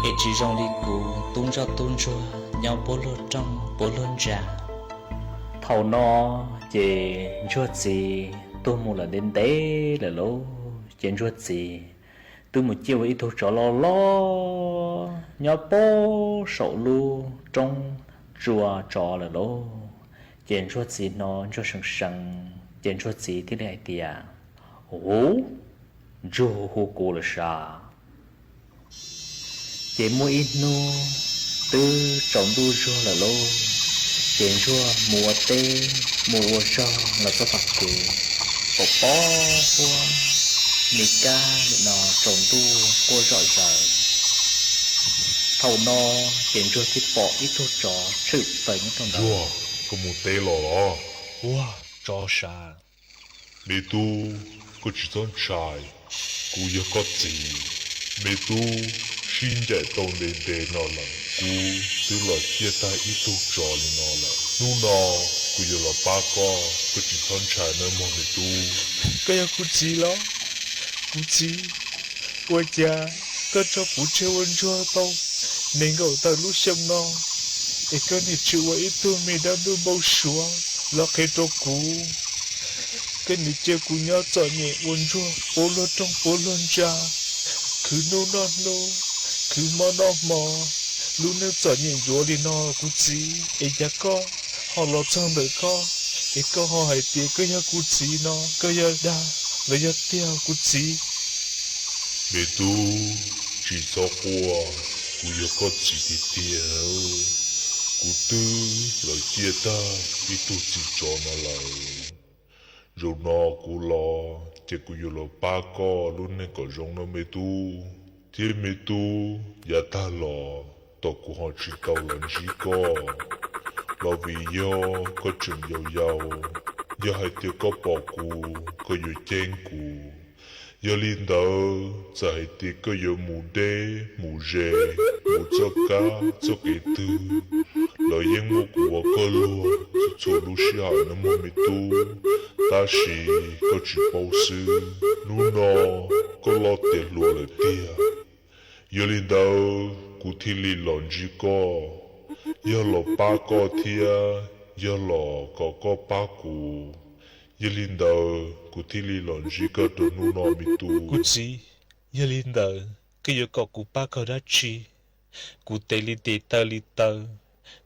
es tsis zoo li kuv tub ntsoj tub ntsuag nyob puab luag rooj puab luag ntsa. Thaum no ces ntsuag txiv tuag mus lawm ntev ntev lawm lauj. Ces ntsuag txiv twb mus ciaj ua ib tug tsov loj loj nyob puag saum lub roob tsua tsov lawm lauj. Ces ntsuag txiv hnov ntsuag seev seev, ces ntsuag txiv thiaj li hais tias, Huv, ntsuag hu kuv lawm sav. Ces muaj ib hnub twb tsaus ntuj zuag lawm lauj, ces ntsuag mus ua teb mus ua zog los txog tom kev, pom pob huab me kab nim no tsaus ntuj quaj zom zaws. Thaum no ces ntsuag thiaj pom ib tug tsov tshwm plaws nyob rau ntawd. Ntsuag, koj mus teb los los? Ua, tsov sav. Me tub, koj tsis txhob ntshai, kuv yog koj txiv. Me tub, sib ncaim tau ntev ntev no lawm, kuv twb los ciaj tag ib tug tsov li no lawm. Hnub no kuv yuav los pab koj, koj tsis txhob ntshai nawb mog me tub. Koj yog kuv txiv los? Kuv txiv, ua cas koj tso kuv tseg ua ntsuag tau nees nkaum tawm lub xyoo no, es koj nim tshwm ua ib tug me dab ntub npau suav los qhia rau kuv? Koj nim cia kuv nyob txom nyem ua ntsuag puab luag rooj puab luag ntsa, khwv hnub noj hnub, khwv hmo noj hmo, lub neej txom nyem yuav li no kuv txiv. Es cas koj ho los txog ntawm koj, es koj ho hais tias koj yog kuv txiv no, koj yog dag los yog tiag kuv txiv? Me tub, tsis txhob quaj, kuv yog koj txiv tiag tiag. Kuv twb los ciaj tag ib tug txiv tsov no lawm. Zaum no kuv los ces kuv yuav los pab koj lub neej kom zoo no me tub. Thiab me tub, yav tag los tom kuv ho tsis tau los ntsib koj los vim yog koj tseem yau yau. Yog hais tias koj pom kuv, koj yuav ceeb kuv. Yog li ntawd txawm hais tias koj yuav mus deb mus ze, mus txoj kab txoj kev twg, lawv yeej muaj kuv ua koj luag txhua txhua lub sij hawm nawb mog me tub, tab sis koj tsis paub xwb. Hnub no koj loj tiav hluas lawm tiag, yog li ntawd kuv thiaj li los ntsib koj, yog los pab koj thiab yog los kom koj pab kuv. Yog li ntawd kuv thiaj li los ntsib koj rau hnub no me tub. Kuv txiv, yog li ntawd koj yuav kom kuv pab koj dab tsi? Kuv tes li tes taw li taw,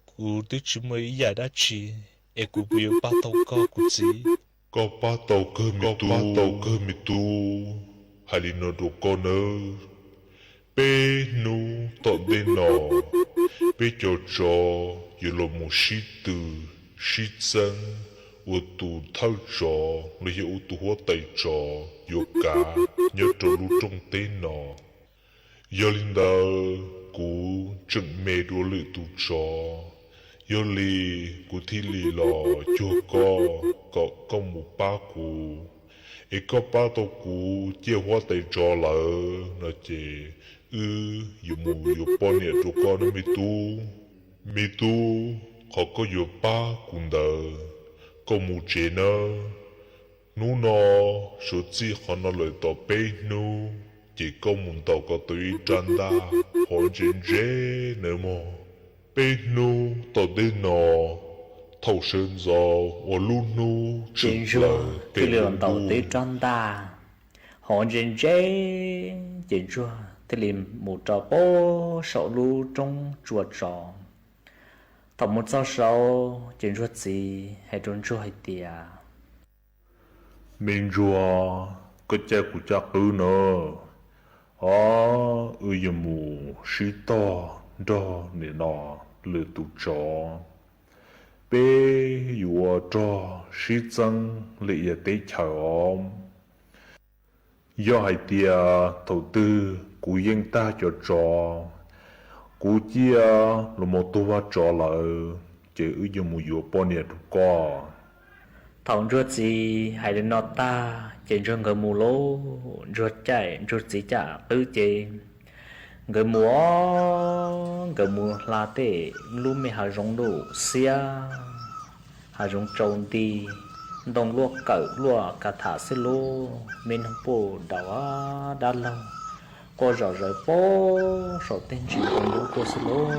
kuv twb tsis muaj ib yam dab tsi, es kuv puas yuav pab tau koj kuv txiv? Koj pab tau kawg me tub, koj pab tau kawg me tub. Hais li no rau koj nawb, peb hnub tom ntej no peb cov tsov yuav los mus sib tw sib txeeb ua tus thawj tsov los yog ua tus huab tais tsov yuav kav nyob rau lub rooj teb no. Yog li ntawd kuv tseem me dua lwm tus tsov, yog li kuv thiaj li los cuag koj kom koj mus pab kuv. Es koj pab tau kuv ciaj huab tais tsov lawm no ces wb yuav mus yuav poj niam rau koj nawb me tub. Me tub, qhov koj yuav pab kuv ntawd, koj mus tsev nawb. Hnub no suav txij qhov no lawm tau peb hnub, ces koj mus ntaus kom tau ib rab ntaj hov ntse ntse nawb mog. Peb hnub tom ntej no, thaum sawv ntxov uas lub hnub tshwm plaws tes ntuj, ntaus tau ib rab ntaj hov ntse ntse, ces Ntsuag thiaj li mus rau pem saum lub roob tsua tsov. Thaum mus txog saud ces Ntsuag txiv hais rau Ntsuag hais tias, Me Ntsuag, koj caij kuv caj qwb na, o, wb yuav mus sib tog nrog nim no lwm tus tsov, peb yuav ua rog sib txeeb lwm yam teb chaws os. Yog hais tias thaum twg kuv yeej tag cov tsov, kuv ciaj los mus tuag vaj tsov lawm, ces wb yuav mus yuav poj niam rau koj. Thaum Ntsuag txiv hais li no tag ces Ntsuag nkawd mus lauj. Ntsuag caij Ntsuag txiv caj qwb ces nkawd mus, nkawd mus hla tej lub me hav zoov lub xiab, hav zoov tsau nti, ntoo luaj kawm luaj ka tham xwb lauj, me noog puj daus dab laug quaj zom zaws pem saum tej ntsis ntoo lub tuaj xwb lauj.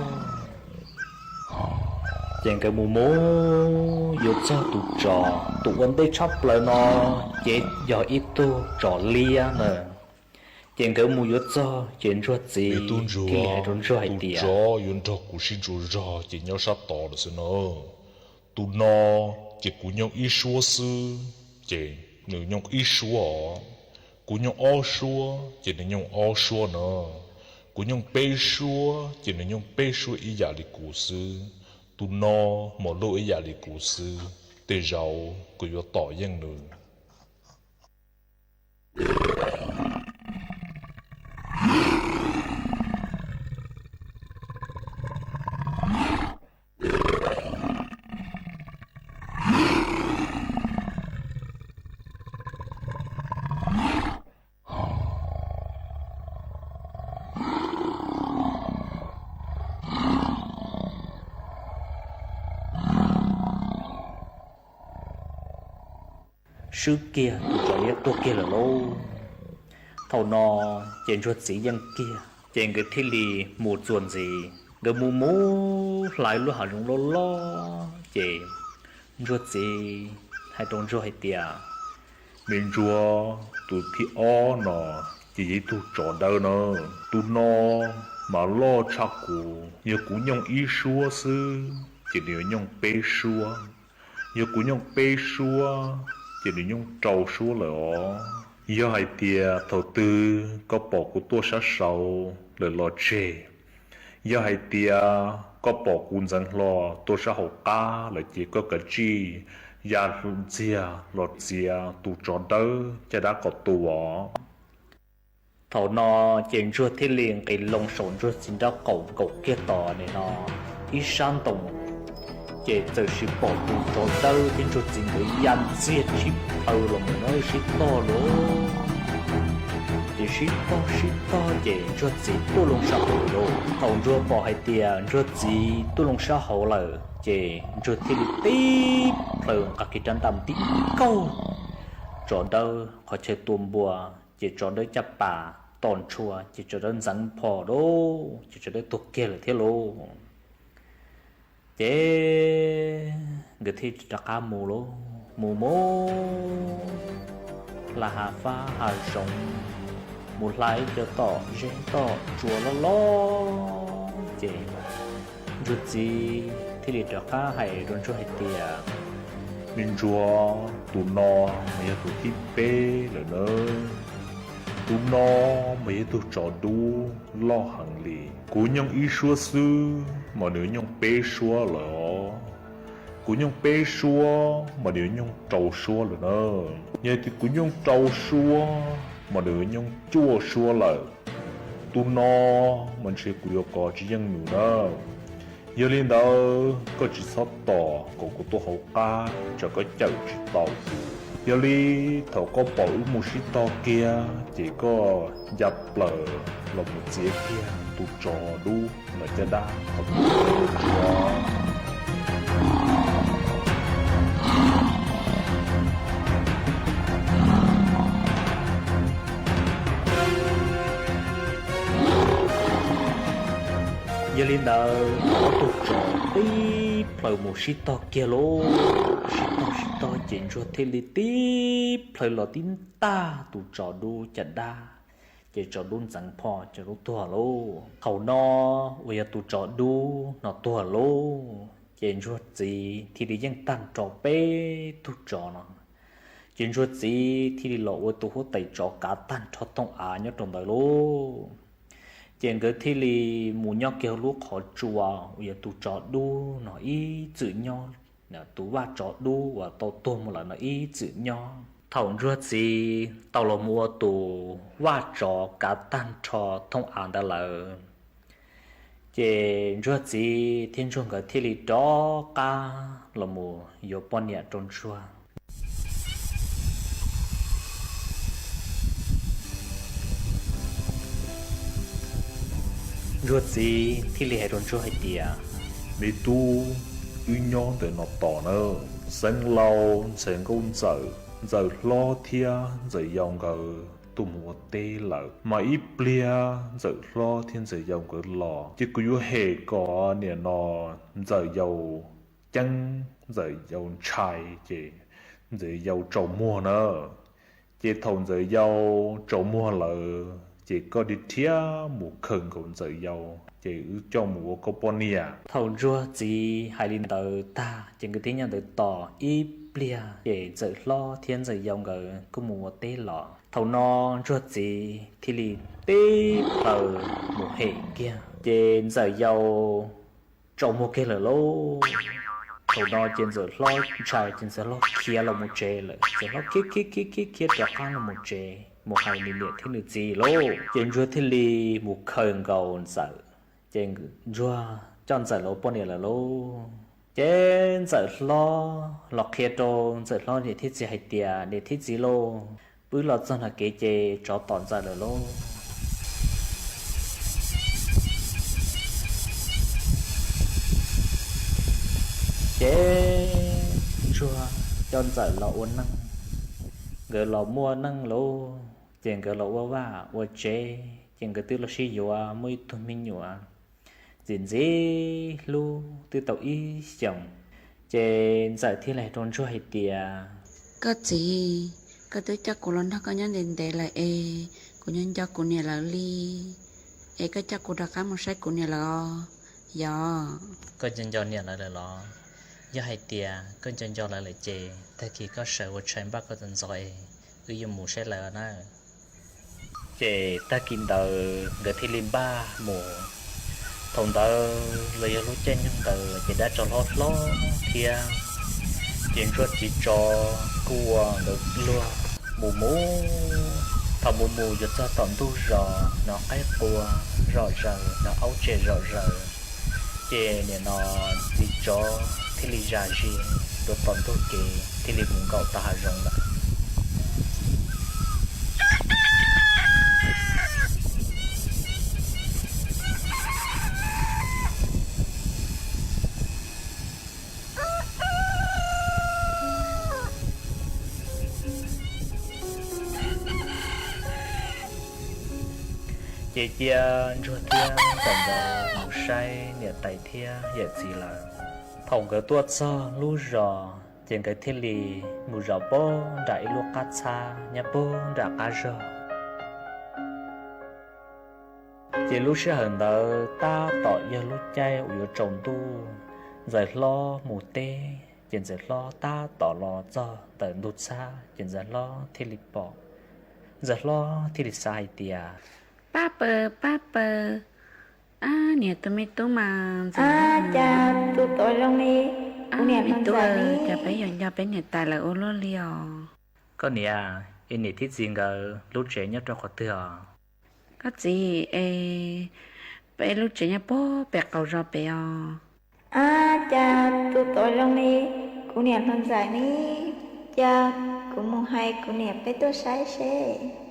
Ces nkawd mus mus yuav txog tus tsov, tus ua ntej tshaj plaws no ces yog ib tug tsov liab na. Ces nkawd mus yuav txog ces Ntsuag txiv thiaj li hais rau Ntsuag hais tias, Tus tsov yuav nrog kuv sib ntsuas zog ces nyob sab tod lawm xwb na. Tus no ces kuv nyooj ib suab xwb, ces nws nyooj ib suab os. Kuv nyooj ob suab ces nws nyooj ob suab na. Kuv nyooj peb suab ces nws nyooj peb suab ib yam li kuv xwb. Tus no mos luj ib yam li kuv xwb, tej zaum kuv yuav tom yeej nws. Swb kiag tus tsov liab tuag kiag lawm lauj. Thaum no ces Ntsuag txiv yeej kiag, ces nkawd thiaj li mus txuas ntxiv. Nkawd mus mus hla ib lub hav zoov loj loj, ces Ntsuag txiv hais rau Ntsuag hais tias, Me Ntsuag, tus thib ob no ces yog ib tug tsov dawb na. Tus no mas loj tshaj kuv, yog kuv nyooj ib suab xwb ces nws yuav nyooj peb suab, yog kuv nyooj peb suab ces nws nyooj rau suab lawm os. Yog hais tias thaum twg koj pom kuv tuaj sab saud lawm los tseg, yog hais tias koj pom kuv ntxeev hlo tuaj sab hauv qab lawm ces koj kav tsij ya ntxiag los txiav tus tsov dawb caj dab kom tu os. Thaum no ces Ntsuag thiaj li nqis loo saum Ntsuag txiv nraub qaum nkaum kiag tom nim no ib sab ntoo, ces txawm sis pom tus tsov dawb thiab Ntsuag txiv nkawd ya ntxiag tsib plhaw los mus nyob ib sab toj lauj. sib tog sib tog ces ntsuag txiv tuaj loo sab hauv lawm. Thaum ntsuag pom hais tias ntsuag txiv tuaj loo sab hauv lawm ces ntsuag thiaj li tib plhaws nqa kiag rab ntaj mus tib kaug tsov dawb qhov chaw tua npua, ces tsov dawb caj pas tom ntshua ces tsov dawb ntxeev phom lawm ces tsov dawb tuag kiag lawm thiab lauj. Ces nkawd thiaj rov qab mus lauj, mus mus hla hav fab hav zoov, mus hla ib co tom zeb tom tsua loj loj ces ntsuag txiv thiaj li rov qab hais rau ntsuag hais tias, me ntsuag, tus no mas yog tus thib peb lawm nawb. Tus no mas yog tug tsov dub loj heev li. Kuv nyooj ib suab xwb mas nws nyooj peb suab lawm os. Kuv nyooj peb suab mas nws nyooj rau suab lawm na. Yog tias kuv nyooj rau suab mas nws nyooj cuaj suab lawm. Tus no mas ntshe kuv yuav kov tsis yeej nws na. Yog li ntawd koj tsis txhob tos kom kuv tuaj hauv qab tsam koj cawm tsis tau kuv. Yog li thaum koj pom wb mus sib tog kiag ces koj nca plaws los mus txiav kiag tus tsov dub no caj dab thaum ub. Yog li ntawd ob tug tsov tib plhaws mus sib tog kiag lauj, sib tog sib tog ces ntsuag thiaj li tib plhaws los tib ntaj tus tsov dub caj dab, ces tsov dub ntxeev phom, tsov dub tuag lauj. Thaum no uas yog tus tsov dub no tuag lauj, ces ntsuag txiv thiaj li yeej tag nrho peb tug tsov no. Ces ntsuag txiv thiaj li los ua tus huab tais tsov kav tag nrho thooj av nyob rau ntawd lauj. Ces nkawd thiaj li mus nyob kiag hauv lub qhov tsua uas yog tus tsov dub no ib txwm nyob, tus vaj tsov dub uas tau tuag mus lawm no ib txwm nyob. Thaum ntsuag txiv tau los mus ua tus vaj tsov kav tag nrho thooj av ntawd lawm, ces ntsuag txiv thiab ntsuag nkawd thiaj li rov qab los mus yuav poj niam rau ntsuag. Ntsuag txiv thiaj li hais rau ntsuag hais tias, me tub, wb nyob ntawm no tos na. Xeev laus ntxhais nkauj ntxawm, ntxawm hlob thiab ntxawm yau nkawd tuaj mus ua teb lawm, mas ib pliag ntxawm hlob thiab ntxawm yau nkawd los ces kuv yuav hem kom niam no ntxawm yau ceeb, ntxawm yau ntshai, ces ntxawm yau tsaus muag na. Ces thaum ntxawm yau tsaus muag lawm ces koj dhia rhiab mus khawm nkaus ntxawm yau, ces wb coj mus ua koj poj niam. Thaum ntsuag txiv hais li ntawd tag ces nkawd thiaj nyob ntawd tos ib pliag ces ntxawm hlob thiab ntxawm yau nkawd kuj mus ua teb los. Thaum no ntsuag txiv thiaj li tib plhaws mus hem kiag ces ntxawm yau tsaus muag kiag lawm lauj. Thaum no ces ntxawm hlob ntshai ces ntxawm hlob khiav los mus tsev lawm, ntxawm hlob khiav khiav khiav khiav khiav rov qab los mus tsev mus hais nws niam thiab nws txiv lauj. Ces ntsuag thiaj li mus khawm nkaus ntxawm, ces ntsuag coj ntxawm los ua poj niam lawm lauj. Ces ntxawm hlob los qhia rau ntxawm hlob niam thiab txiv hais tias, niam thiab txiv lauj, pw los txog nram kev ces tsov tom ntxawm lawm lauj. Ces ntsuag coj ntxawm los ua neej, nkawd los muaj neej lauj, ces nkawd los ua vaj ua tsev, ces nkawd twb los sib yuav muaj ib tug me nyuam ntxim ntxim hlub twb tau ib xyoos. Ces ntxawm thiaj li hais rau ntsuag hais tias, koj txiv, koj twb coj kuv los nrog koj nyob ntev ntev lawm es kuv nyob nco kuv niam lawv li, es koj coj kuv rov qab mus saib kuv niam lawv os. Yog koj nco nco niam lawv lawm los? Yog hais tias koj nco nco lawv lawm ces tag kis koj sawv ua tshais npaj koj txom ntxov es wb yuav mus saib lawv na. Ces tag kis ntawd nkawd thiaj li npaj mus. Thaum ntawd los yog lub caij nyoog ntawd ces dab tsov hlob hlob thiab, ces ntsuag txiv tsov kuj ua nkawd luag mus mus. Thaum mus mus yuav txog tom ntug zos, hnov qaib qua zom zaws, hnov aub tsem zom zaws, ces nim no txiv tsov thiaj li zam zis rau tom ntug kev thiaj li mus nkaum tom hav zoov lawm. Ces cia Ntsuag thiab Ntxawm nkawd mus saib niam tais thiab yawm txiv lawm. Thaum nkawd tuaj txog lub zos ces nkawd thiaj li mus zaum puag nram ib lub qab txhab nyob puag nram qab zog. Ces lub sij hawm ntawd tab tom yog lub caij uas yuav tsaus ntuj, Ntxawm Hlob mus teb, ces Ntxawm Hlob tab tom los txog ntawm ntug txhab ces Ntxawm Hlob thiaj li pom. Ntxawm Hlob thiaj li xav hais tias, Pab paws, pab paws, ab niam tus me tub mas Ntxawm, cas tus tod zoo li kuv niam me tub, cas peb yuav nco peb niam tais lawv ua luaj li os. Koj niam, es niam thiab txiv nkawd lub tsev nyob rau qhov twg os? Koj txiv, es peb lub tsev nyob puag pem qaum zos pem os. Ab, cas tus tod zoo li kuv niam hluas Ntxawm ne, cia kuv mus hais kuv niam peb tuaj saib seb.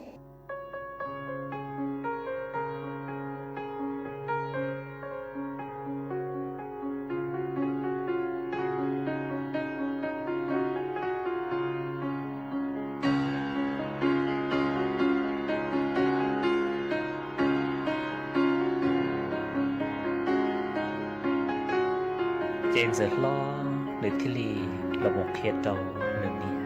Ces Ntxawm Hlob nws thiaj li los mus qhia rau nws niam.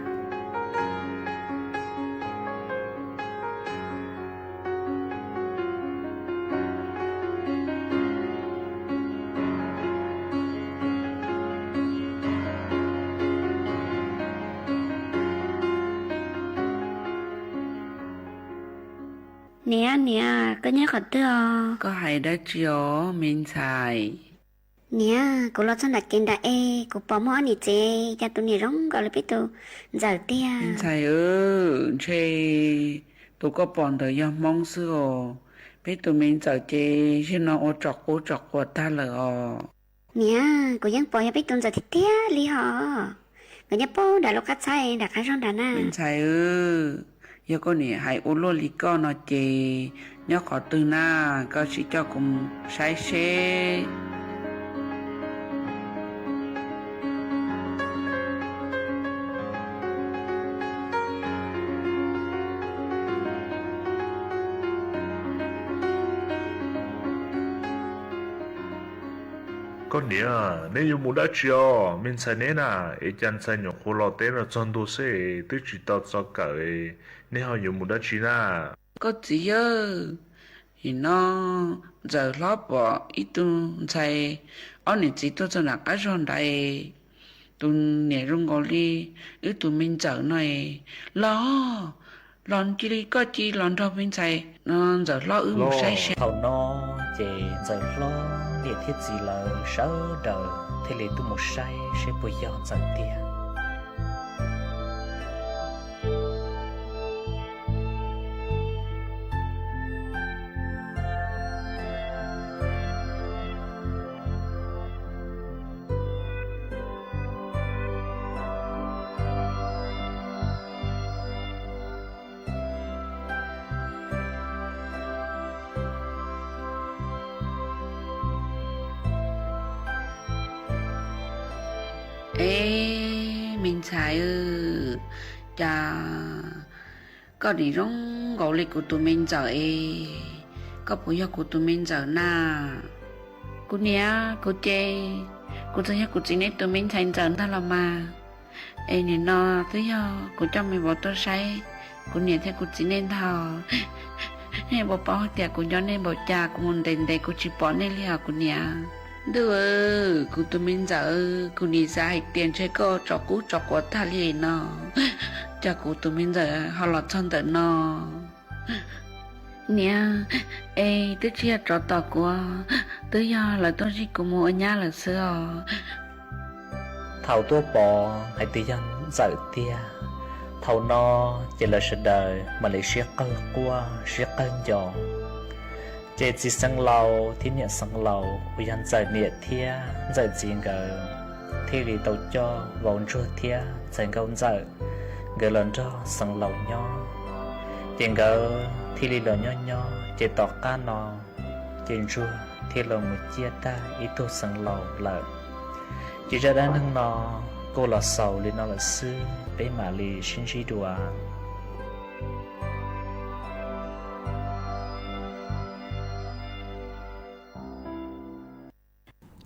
Niam, niam, koj nyob qhov twg os? Koj hais dab tsi os me ntxhais? Niam, kuv los txog nram kev nram es kuv pom muaj ob niam txiv, cas tus niam zoo nkaus li peb tus Ntxawm tiag. Me ntxhais, ntshe tus koj pom ntawd yog Hmoob xwb os, peb tus me Ntxawm ces zaum no ua tsom qub tsom quas tag lawm os. Niam, kuv yeej pom yog peb tus Ntxawm tiag tiag li hos, nkawd nyob puag nram lub qab txhab nram qab zog nrad na. Me ntxhais, yog koj niam hais ua luaj li koj no ces nyob qhov twg na, koj sim coj kuv saib seb. Koj niam, neb yuav mus dab tsi os? Me ntxhais neb na, es cas ntxhais nyuam qhuav los teb no txog ntua xwb twb tsis tau txog kawm, neb ho yuav mus dab tsi na? Koj txiv yawg, nim no Ntxawm Hlob pom ib tug ntxhais ob niam txiv tuaj txog nram qab zog nrad, tus niam zoo nkaus li wb tus me Ntxawm no. Los, los cia li koj cia li los nrog me ntxhais no Ntxawm Hlob wb mus saib seb. Thaum no ces Ntxawm Hlob niam thiab txiv lawv sawv daws thiaj li tuaj mus saib seb puas yog Ntxawm tiag. Eb, me ntxhais, cas koj nim zoo nkaus li kuv tus me Ntxawm es, koj puas yog kuv tus me Ntxawm na? Kuv niam, kuv ces, kuv txawm yog kuv txiv nej tus me ntxhais Ntxawm ntag los mas. Es nim no twb yog kuv coj me vauv tuaj saib kuv niam thiab kuv txiv nej ntag. Nej puas paub hais tias kuv nco nej npaum cas, kuv mus ntev ntev kuv tsis pom nej li os kuv niam. Ntuj, kuv tus me Ntxawm, kuv nim xav hais tias ntshe koj tsom qub tsom quav tag li no, cas kuv tus me Ntxawm ho los txog ntawm no. Niam, es twb tsis yog tsov tom kuv, twb yog lawv tuaj zij kuv mus ua nyab lawm xwb os. Thaum tuaj pom hais tias yog Ntxawm tiag, thaum no ces lawv sawv daws mam li sib qawg quaj sib qawg nco. Ces txiv xeev laus thiab niam xeev laus uas yog Ntxawm niam thiab Ntxawm txiv nkawd thiaj li tau coj vauv Ntsuag thiab ntxhais nkauj Ntxawm nkawd los nrog xeev laus nyob. Ces nkawd thiaj li los nyob nyob ces tom qab no ces Ntsuag thiaj los mus ciaj tag ib tug xeev laus lawm. Ces zaj dab neeg no kuj los xaus li no lawm xwb, peb mam li sib ntsib dua.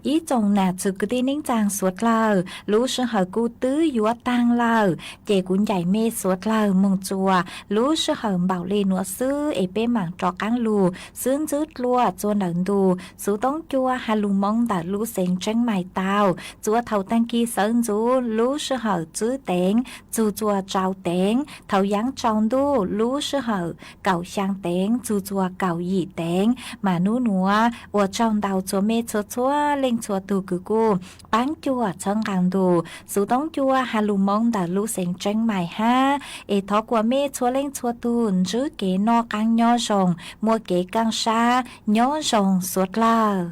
Ib tsoom nam txwv kwv tij neej tsaa suav dlawg, lub sij hawm kuj twb yuav taag lawm, ces kuv ncaim mej suav dlawg moog txuas lub sij hawm npaum le nuav xwb es peb maam rov qaab lug xwb ntxwb dlua txua ntawm ntu xuv toob cua has lug moo ntawm lub xeev Tseeb Mais tau, txuas thaum taag kis sawv ntxuv lub sij hawm tsib teev txug txuas rau teev, thaum yaav tsaus ntuj lub sij hawm kaum xyaa teev txug txuas kaum yim teev. Mas nub nuav ua tsaug ntau txhua mej txhua txhua leej txhua tug kws kuj paab cuam txhawb nqaa ntu xuv toob cua has lug moo ntawm lub xeev Tseeb Mais hab, es thov kuas mej txhua leej txhua tug ntsib kev noj qaab nyob zoo, muaj kev kaaj sab nyob zoo suav dlawg.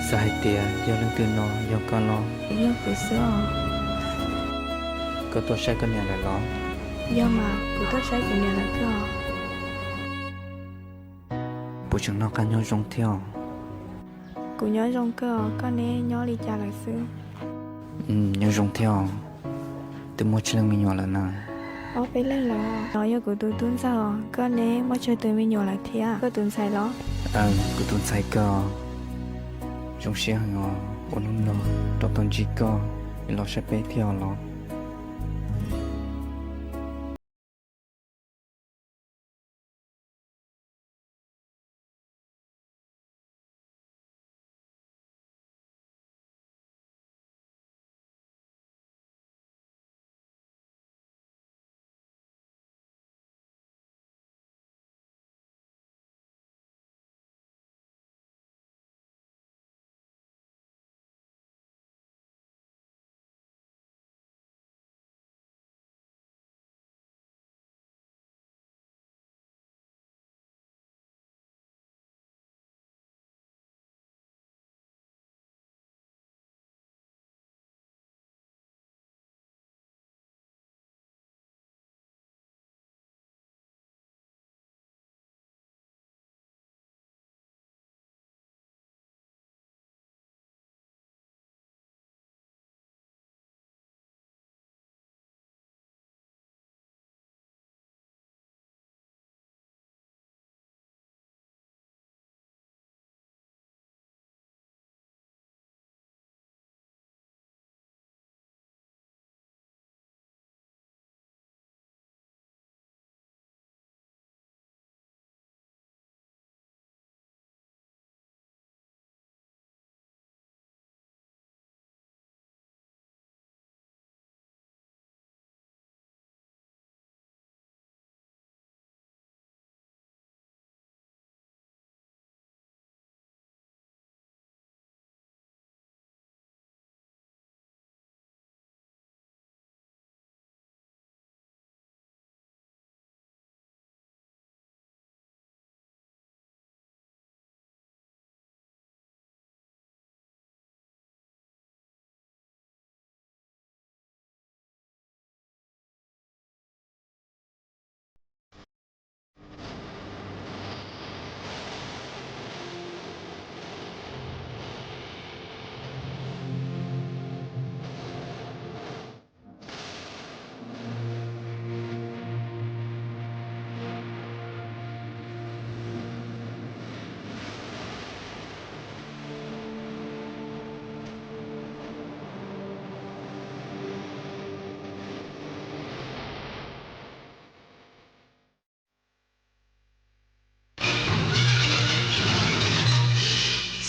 Xav hais tias yog leej twg no, yog koj los? Yog kuv xwb os. Koj tuaj saib koj niam lawm los? Yog mas, kuv tuaj saib kuv niam lawm os. Puas tseem noj qab nyob zoo thiab? Kuv nyob zoo kawg, koj neb nyob li cas lawm xwb? Nyob zoo thiab os. Twb muaj tsib leej me nyuam lawm na? Ob peb leeg lawm. No yog kuv tus tub ntxawg, koj neb muaj tsawg tus me nyuam lawm thiab? Koj tus ntxhais los? Kuv tus ntxhais kawg. Zoo siab heev os, ua hnub no rov tau ntsib koj, los saib peb thiab los?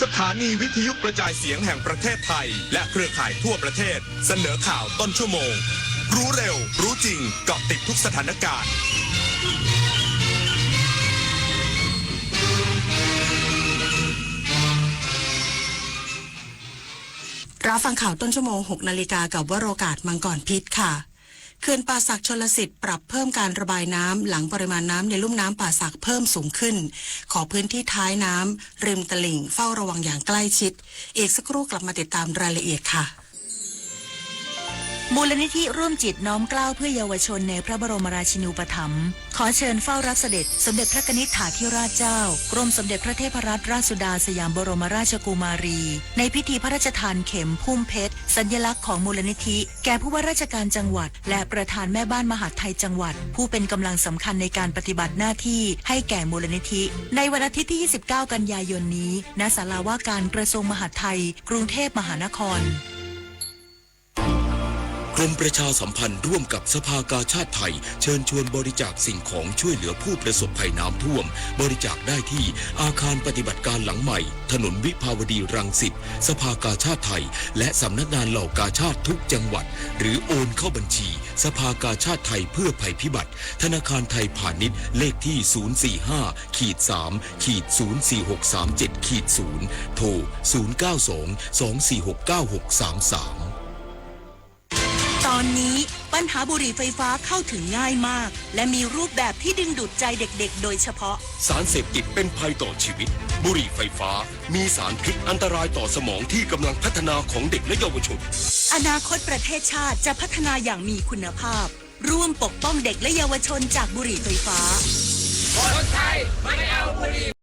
สถานีวิทยุกระจายเสียงแห่งประเทศไทยและเครือข่ายทั่วประเทศเสนอข่าวต้นชั่วโมง รู้เร็ว รู้จริง เกาะติดทุกสถานการณ์ รับฟังข่าวต้นชั่วโมง หกนาฬิกา กับวโรกาส มังกรพิษค่ะ เขื่อนป่าสักชลสิทธิ์ปรับเพิ่มการระบายน้ำ หลังปริมาณน้ำในลุ่มน้ำป่าสักเพิ่มสูงขึ้น ขอพื้นที่ท้ายน้ำ ริมตลิ่ง เฝ้าระวังอย่างใกล้ชิด อีกสักครู่กลับมาติดตามรายละเอียดค่ะ มูลนิธิร่วมจิตน้อมเกล้าเพื่อเยาวชนในพระบรมราชินูปถัมภ์ ขอเชิญเฝ้ารับเสด็จสมเด็จพระกนิษฐาธิราชเจ้า กรมสมเด็จพระเทพรัตนราชสุดาสยามบรมราชกุมารี ในพิธีพระราชทานเข็มพุ่มเพชร สัญลักษณ์ของมูลนิธิ แก่ผู้ว่าราชการจังหวัด และประธานแม่บ้านมหาดไทยจังหวัด ผู้เป็นกำลังสำคัญในการปฏิบัติหน้าที่ให้แก่มูลนิธิ ในวันอาทิตย์ที่ ยี่สิบเก้า กันยายนนี้ ณ ศาลาว่าการกระทรวงมหาดไทย กรุงเทพมหานคร กรมประชาสัมพันธ์ร่วมกับสภากาชาดไทย เชิญชวนบริจาคสิ่งของช่วยเหลือผู้ประสบภัยน้ำท่วม บริจาคได้ที่อาคารปฏิบัติการหลังใหม่ ถนนวิภาวดีรังสิต สภากาชาดไทย และสำนักงานเหล่ากาชาดทุกจังหวัด หรือโอนเข้าบัญชี สภากาชาดไทยเพื่อภัยพิบัติ ธนาคารไทยพาณิชย์ เลขที่ ศูนย์สี่ห้า ขีด สาม ขีด ศูนย์สี่หกสามเจ็ด ขีด ศูนย์ โทร ศูนย์เก้าสอง สองสี่หก เก้าหกสามสาม ตอนนี้ปัญหาบุหรี่ไฟฟ้าเข้าถึงง่ายมาก และมีรูปแบบที่ดึงดูดใจเด็กๆ โดยเฉพาะ สารเสพติดเป็นภัยต่อชีวิต บุหรี่ไฟฟ้า มีสารพิษอันตรายต่อสมองที่กำลังพัฒนาของเด็กและเยาวชน อนาคตประเทศชาติจะพัฒนาอย่างมีคุณภาพ ร่วมปกป้องเด็กและเยาวชนจากบุหรี่ไฟฟ้า คนไทยไม่เอาบุหรี่